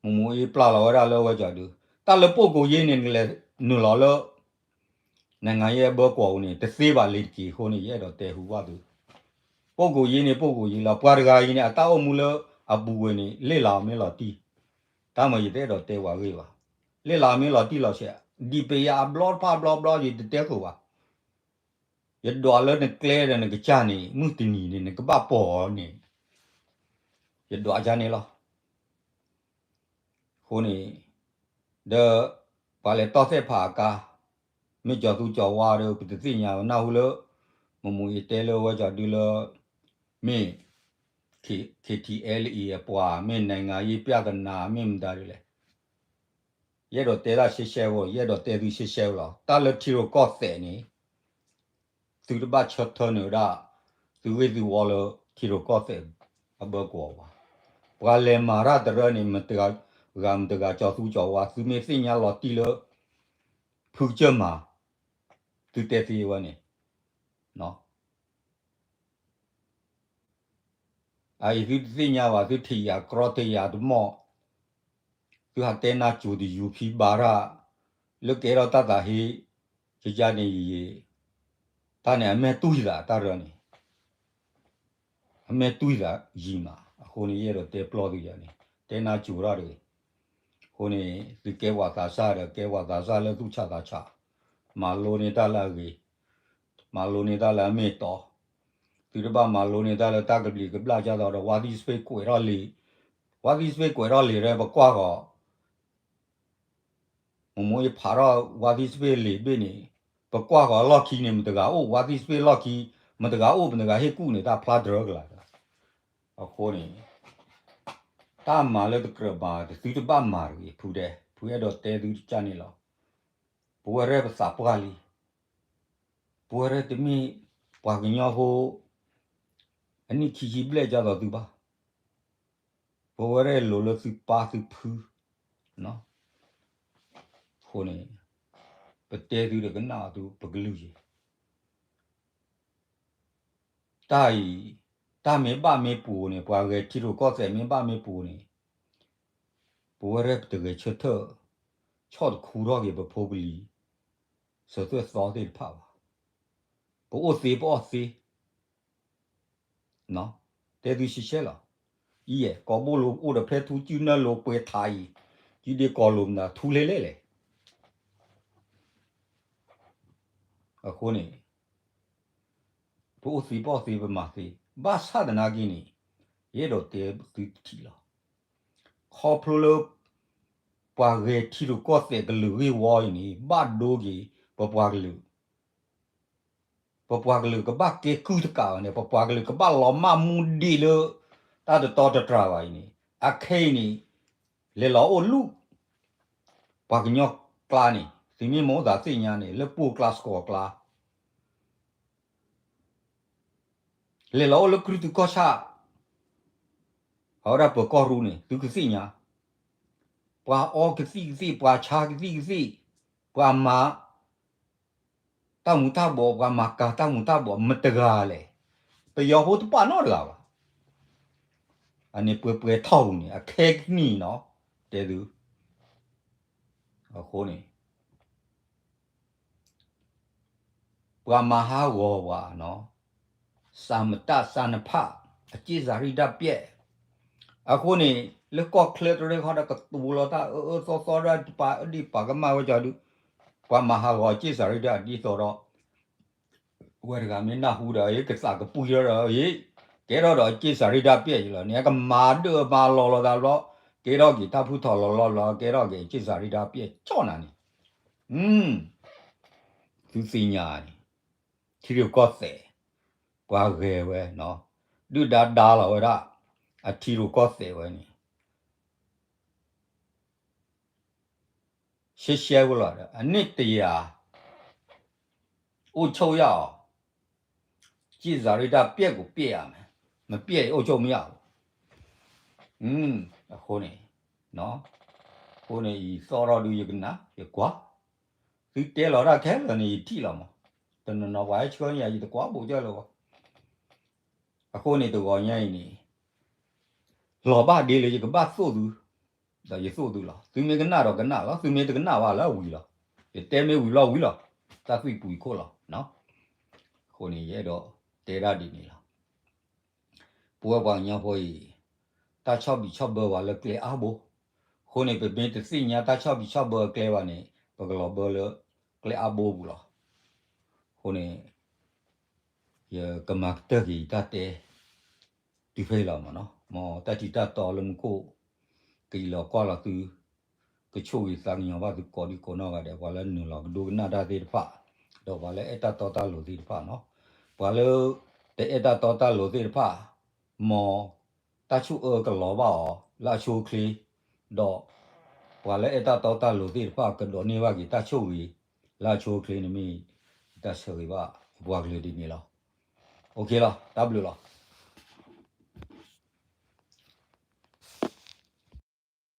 မူးမူးအ့ပျၢ်လီၤဝဲဒၣ်လၢဝဲကၠီဒု, တၢ်လၢပိာ်ကိးယ့န့ၣ် နကလဲၤနုာ်လီၤလၢ နငါယဲအဘၢကွီၢ်အူန့ၣ် တသ့ဘၣ်လ့ၤတက့ၢ်အဃိန့ၣ် ယအဲၣ်ဒိးတဲဟူဘၣ်သု, ပိာ်ကိးယ့န့ၣ် ပိာ်ကိးယ့လီၤ. ပှၤတဂၤအံၤန့ၣ် အတၢ်အိၣ်မူလၢအပူၤဝဲန့ၣ် လ့ၣ်လၤအီၤမ့ၢ်လီၤတံၢ်, တၢ်မၤယတအဲၣ်ဒိးတဲဝဲဂ့ၢ်ဘၣ်, လ့ၣ်လၤအီၤမ့ၢ်လီၤတံၢ်လီၤဆဲး, ဒံးပယၤအဘျီတဖၣ်ဘျီဘျီ ယတတဲဃုာ်ဘၣ် ယဒွးလၢနကျဲဒီးနကစၢ်န့ၣ် မုၢ်တနံၤန့ၣ် နကဘၣ်ပိာ်အီၤန့ၣ် ယဒွးကန့ၣ်လီၤ. အဃိန့ၣ် ဒီး ပှၤလဲၤတီၢ်သဲၣ်ဖးအကါ မ့ၢ်ကၠီၤသူကၠီၤဝါဒီး ပတသ့ၣ်ညါဘၣ် နၢ်ဟူလၢ မမူအ့တဲလၢဝဲကၠီဒုလၢ မ့ၢ် ခ့ထံအဲလအံၤအပှၤ မ့ၢ်နံၤဂၤယ့ပျၢ်ကနၤ မ့ၢ်မတၤဒ်လဲၣ် ယအဲၣ်ဒိးတဲတၢ်ရှဲရှဲဖိ, ယအဲၣ်ဒိးတဲသုရှဲရှဲဖိလီၤ. တၢ်လၢထံရူၢ်ကီၢ်သဲးန့ၣ် သုတဘၣ်ဆၢထၢနုာ်ဒၣ် သုဂ့ၢ်သုဝီလၢထံရူၢ်ကီၢ်သဲးအဘၢကွီၢ်ဘၣ်. ပှၤလဲၤမၤတၢ်တရၢန့ၣ် မတဂၤမတဂၤ ကၠီၤသူကၠီၤဝါ သုမ့ၢ်သ့ၣ်ညါလီၤတံၢ်လၢ ဖုကစၢၢ်မၤ သုတဲသ့ဝဲန့ၣ် အအံၤသုတသ့ၣ်ညါဘၣ် သုထံၣ်ယၤကြီထံၣ်ယၤတမီၢ် သုဟးတဲနါစိၤတယူၤဖံဘါရၣ် လၢကဲထီၣ်တၢ်သးဟ့ ယယါန့ၣ်ယံၤ တၢ်န့ၣ်အမဲာ်တူၢ်ယသးတၢ်ရၢန့ၣ် အမဲာ်တူၢ်ယသးယံၤမး အဃိန့ၣ် ယအဲၣ်ဒိးတဲပျီသုယၤန့ၣ် တဲနါစိၤရၣ်တဂ့ၤ. အဃိန့ၣ် သုကဲပှၤသးစၢ်ဒီး ကဲပှၤသးစၢ်လၢသူၣ်ဆးသးဆး မၤလိန့ၢ်တၢ်လၢအဂ့ၤ မၤလိန့ၢ်တၢ်လၢအမ့ၢ်အတီ သုတဘၣ်မၤလိန့ၢ်တၢ်လၢတၢ်ကဘျံးကဘျၣ်ကၢ်သိးဒီး ဝါသံၣ်စပ့ကွဲးထီၣ်လံာ် ဝါသံၣ်စပ့ကွဲးထီၣ်လံာ်ရဲ ပကွၢ်ဃီၤ မ့ၢ်မိၢ်ယဖးထီၣ်ဝါသံၣ်စပ့လံာ်ဘ့ၣ်န့ၣ် ပကွၢ်ဃီၤအလီၢ်ခံန့ၣ် မတဂၤအိၣ် ဝါသံၣ်စပ့လီၢ်ခံ မတဂၤအိၣ် မတဂၤဟ့ၣ်ကူၣ်န့ၣ် တၢ်ဖျါတြၢကလာ် အဃိန့ၣ် တၢ်မၤလၢတကြၢးမၤ သုတဘၣ်မၤတဂ့ၤ ဖုတဲ ဖုအဲၣ်ဒိးတဲသုတကၢ်န့ၣ်လီၤ. ပဝဲရဲၣ်ပသးပှၢ်လံ ပဝဲရဲၣ်တမ့ၢ်ပှၤကညီဖိ အနံၣ်ခံဆံဘျဲၣ်ကၢ်သိးသုဘၣ်. ပဝဲရဲၣ်လိၤလၢသုပၢ်သုဖု အဃိန့ၣ် ပတဲသုဒီးကနၣ်အီၤသုပကလုၢ်ယံၤ တၢ်အံၤ တၢ်မ့ၢ်ဘၣ်မ့ၢ်ပူၤန့ၣ် ပှၤဂဲၤထံရူၢ်ကီၢ်သဲးမ့ၢ်ဘၣ်မ့ၢ်ပူၤန့ၣ် ပဝဲရဲၣ်ပတဂဲၤဆၢထၢၣ် ဆီၣ်တခူထီၣ်က့ၤပဖိပလံၤ စၢၤသွဲၣ်သီသ့ၣ်တဖၣ်ဘၣ်. ပအိၣ်သ့ပအီၣ်သ့ တဲသုရှဲရှဲလီၤ. အံၤ ကိးဘိလိၤအိၣ်ဒီးဖဲထူစုနဲၣ်လိၤပှဲၤထးအံၤ ကံဒ့ကိးလိၤမနုၤထူလဲလဲလဲၣ် အဃိန့ၣ် ပအိၣ်သ့ပအီၣ်သ့ပမၤသ့ ဘၣ်ဆၣ်သနာ်က့န့ၣ် ယအဲၣ်ဒိးတဲသုတထံၣ်လီၤ. ခီဖျိလၢ ပှၤဂဲၤထံရူၢ်ကီၢ်သဲးကလုာ်ဂ့ၢ်ဝီအံၤန့ၣ် ဘၣ်ဒိက့ၤ ပပှၤကလုာ် ပပှၤကလုာ်ကဘၣ်ကဲကုၢ်တကးဘၣ်န့ၣ် ပပှၤကလုာ်ကဘၣ်လီၤမၢ်မူဒံးလၢ တၢ်တတီတတြၢ်ဘၣ်အံၤန့ၣ် အခဲအံၤန့ၣ် လဲၤလီၤအိၣ်လူၢ် ပှၤကညီကျါန့ၣ် သုမ့ၢ်မိၣ်သးသ့ၣ်ညါန့ၣ် လၢပှိၢ်ကျါစကီၤကျါ လဲၤလီၤအိၣ်လၢကရူၢ်သူကီၢ်ဆၣ် အဝဲဒၣ်ပၢၤကီၢ်ရူၢ်န့ၣ် သုကသ့ၣ်ညါ ပှၤအီကသံၣ်ကသ့ၣ် ပှၤဆါကသံၣ်ကသ့ၣ် ပှၤမၤ တၢ်မူၤတၢ်ဘှီး ပှၤမၤကၤတၢ်မူၤတၢ်ဘှီး မတဂၤလဲၣ်. ပယီၤဖိတပာ်နီတဂၤဘၣ်. အန့ၣ်ပှဲၤပှဲၤထီၣ်ပူၤန့ၣ် အခဲကနံၣ်နီၤ တဲသု အဃိန့ၣ် ပှၤမၤဟးဂီၤပှၤနီၤ စၢ်မတၢ်စၢ်နဖၣ် အက့ၣ်စၢ်ရံၣ်ဒၣ်ပျဲၣ် အဃိန့ၣ် လၢကီၢ်ချၢတရၢဃီဒီးကတိၤလီၤတၢ်အၢအၢသီသီဒၣ်တပၤအၢဒံးပာ်ကမၣ်ဝဲကၠီဒု ပှၤမၤဟးဂီၤက့ၣ်စၤရံတၢ်ဒ်သိးဒီး ဝဲတဂၤမ့ၢ်နၢ်ဟူဒီး ကသးကပှံၤထီၣ်ဒီး ကဲထီၣ်ဒီးက့ၣ်စၤရံတၢ်ပျဲၣ်ယလီၤန့ၣ် ကမၤဒၢမၤလီၤလီၤသးဘျီ ကဲထီၣ်က့ၤတၢ်ဖုထီၣ်လီၤလီၤလီၤ ကဲထီၣ်က့ၤက့ၣ်စၤရံတၢ်ပျဲၣ်ကၠီၣ်နၤန့ၣ် သုသ့ၣ်ညါန့ၣ် ထံရူၢ်ကီၢ်သဲး ပှၤဂဲၤဝဲ ဒုၣ်ဒါဒါလီၤဝဲဒၣ် အထံရူၢ်ကီၢ်သဲးဝဲန့ၣ် ရှဲရှဲဖိလီၤ အနံၣ်တရာ အိၣ်ဆိၣ်ယၣ်အီၤ က့ၣ်စၤရံတၢ်ပျဲၣ်ကိုပျဲၣ်ရမယ် မပျဲၣ်အီၤအိၣ်ဆိၣ်မ့ၢ်ယၣ်အီၤ အဃိန့ၣ် အဃိန့ၣ် ယသီၣ်ထီၣ်ဒုးယကနၣ် ယကွၢ် သုတဲလီၤတၢ်ခဲလၢာ်န့ၣ် ယထံၣ်လီၤမး တနီၤနီၤပှၤဟဲဆှၢန့ၢ်ယၤ ယတကွၢ်ဘိးကၢလၢၤဘၣ် အဃိန့ၣ်တဂီၤညါအံၤန့ၣ် လီၤဘၣ်ဒ်လၢယကဘၣ်သိၣ်သု ဒီးယသိၣ်သုလီၤ သုမ့ၢ်ကနၣ်ဒီးကနၣ်လီၤ သုမ့ၢ်တကနၣ်ဘၣ်လၢအဝံၤလီၤ ယတဲမ့ၢ်ဝံၤလီၤဝံၤလီၤ တၢ်သွံၣ်ပူၤခိၣ်လီၤ အဃိန့ၣ် ယအဲၣ်ဒိးတဲဒၣ်ဒ်န့ၣ်လီၤ ပဝဲပှၤကညီဖိအံၤ တၢ်ဆီၣ်ဘံၣ်ဆီၣ်ဘၢပှၤလၢကျဲအါဘိ, အဃိန့ၣ် ပမ့ၢ်တသ့ၣ်ညါတၢ်ဆီၣ်ဘံၣ်ဆီၣ်ဘၢအကျဲဘၣ်န့ၣ် ပကလီၤဘၢလၢကျဲအါဘိပူၤလီၤ. အဃိန့ၣ် ယကမၤကတၢၢ်က့ၤယတၢ်တဲ တုၤဖဲအံၤလီၤမ့ၢ်နီၤ, မ်တၢ်ထံးတၢ်တီလၢမူခိၣ် ကအံးလီၤကွၢ်လီၤသု ကဆိၣ်ဂ့ၤသးကညီၤဘၣ်သုကိးဒံကိးနီၢ်ဂၤဒဲး ပှၤလၢနုာ်လီၤကဒိကနၣ်တၢ်သ့ၣ်တဖၣ်, ဒီးပှၤလၢအဲၣ်တၢ်တီတၢ်လိၤသ့ၣ်တဖၣ်နီၤ, ပှၤလၢတအဲၣ်တၢ်တီတၢ်လိၤသ့ၣ်တဖၣ်, မ်တၢ်ဆိၣ်အၢကလီၤဘၣ်အီၤလၢအဆိအချ့, ဒီးပှၤလၢအဲၣ်တၢ်တီတၢ်လိၤသ့ၣ်တဖၣ် ကဒိးန့ၢ်ဘၣ်က့ၤတၢ်ဆိၣ်ဂ့ၤလၢအဆိအချ့န့ၣ်မ့ၢ် ယတၢ်ဆၢဂ့ၤဘၣ်ပှၤကလုာ်ဒ်န့ၣ်လီၤ. အိၣ်ခ့လီၤ, တၢ်ဘျုးလီၤ.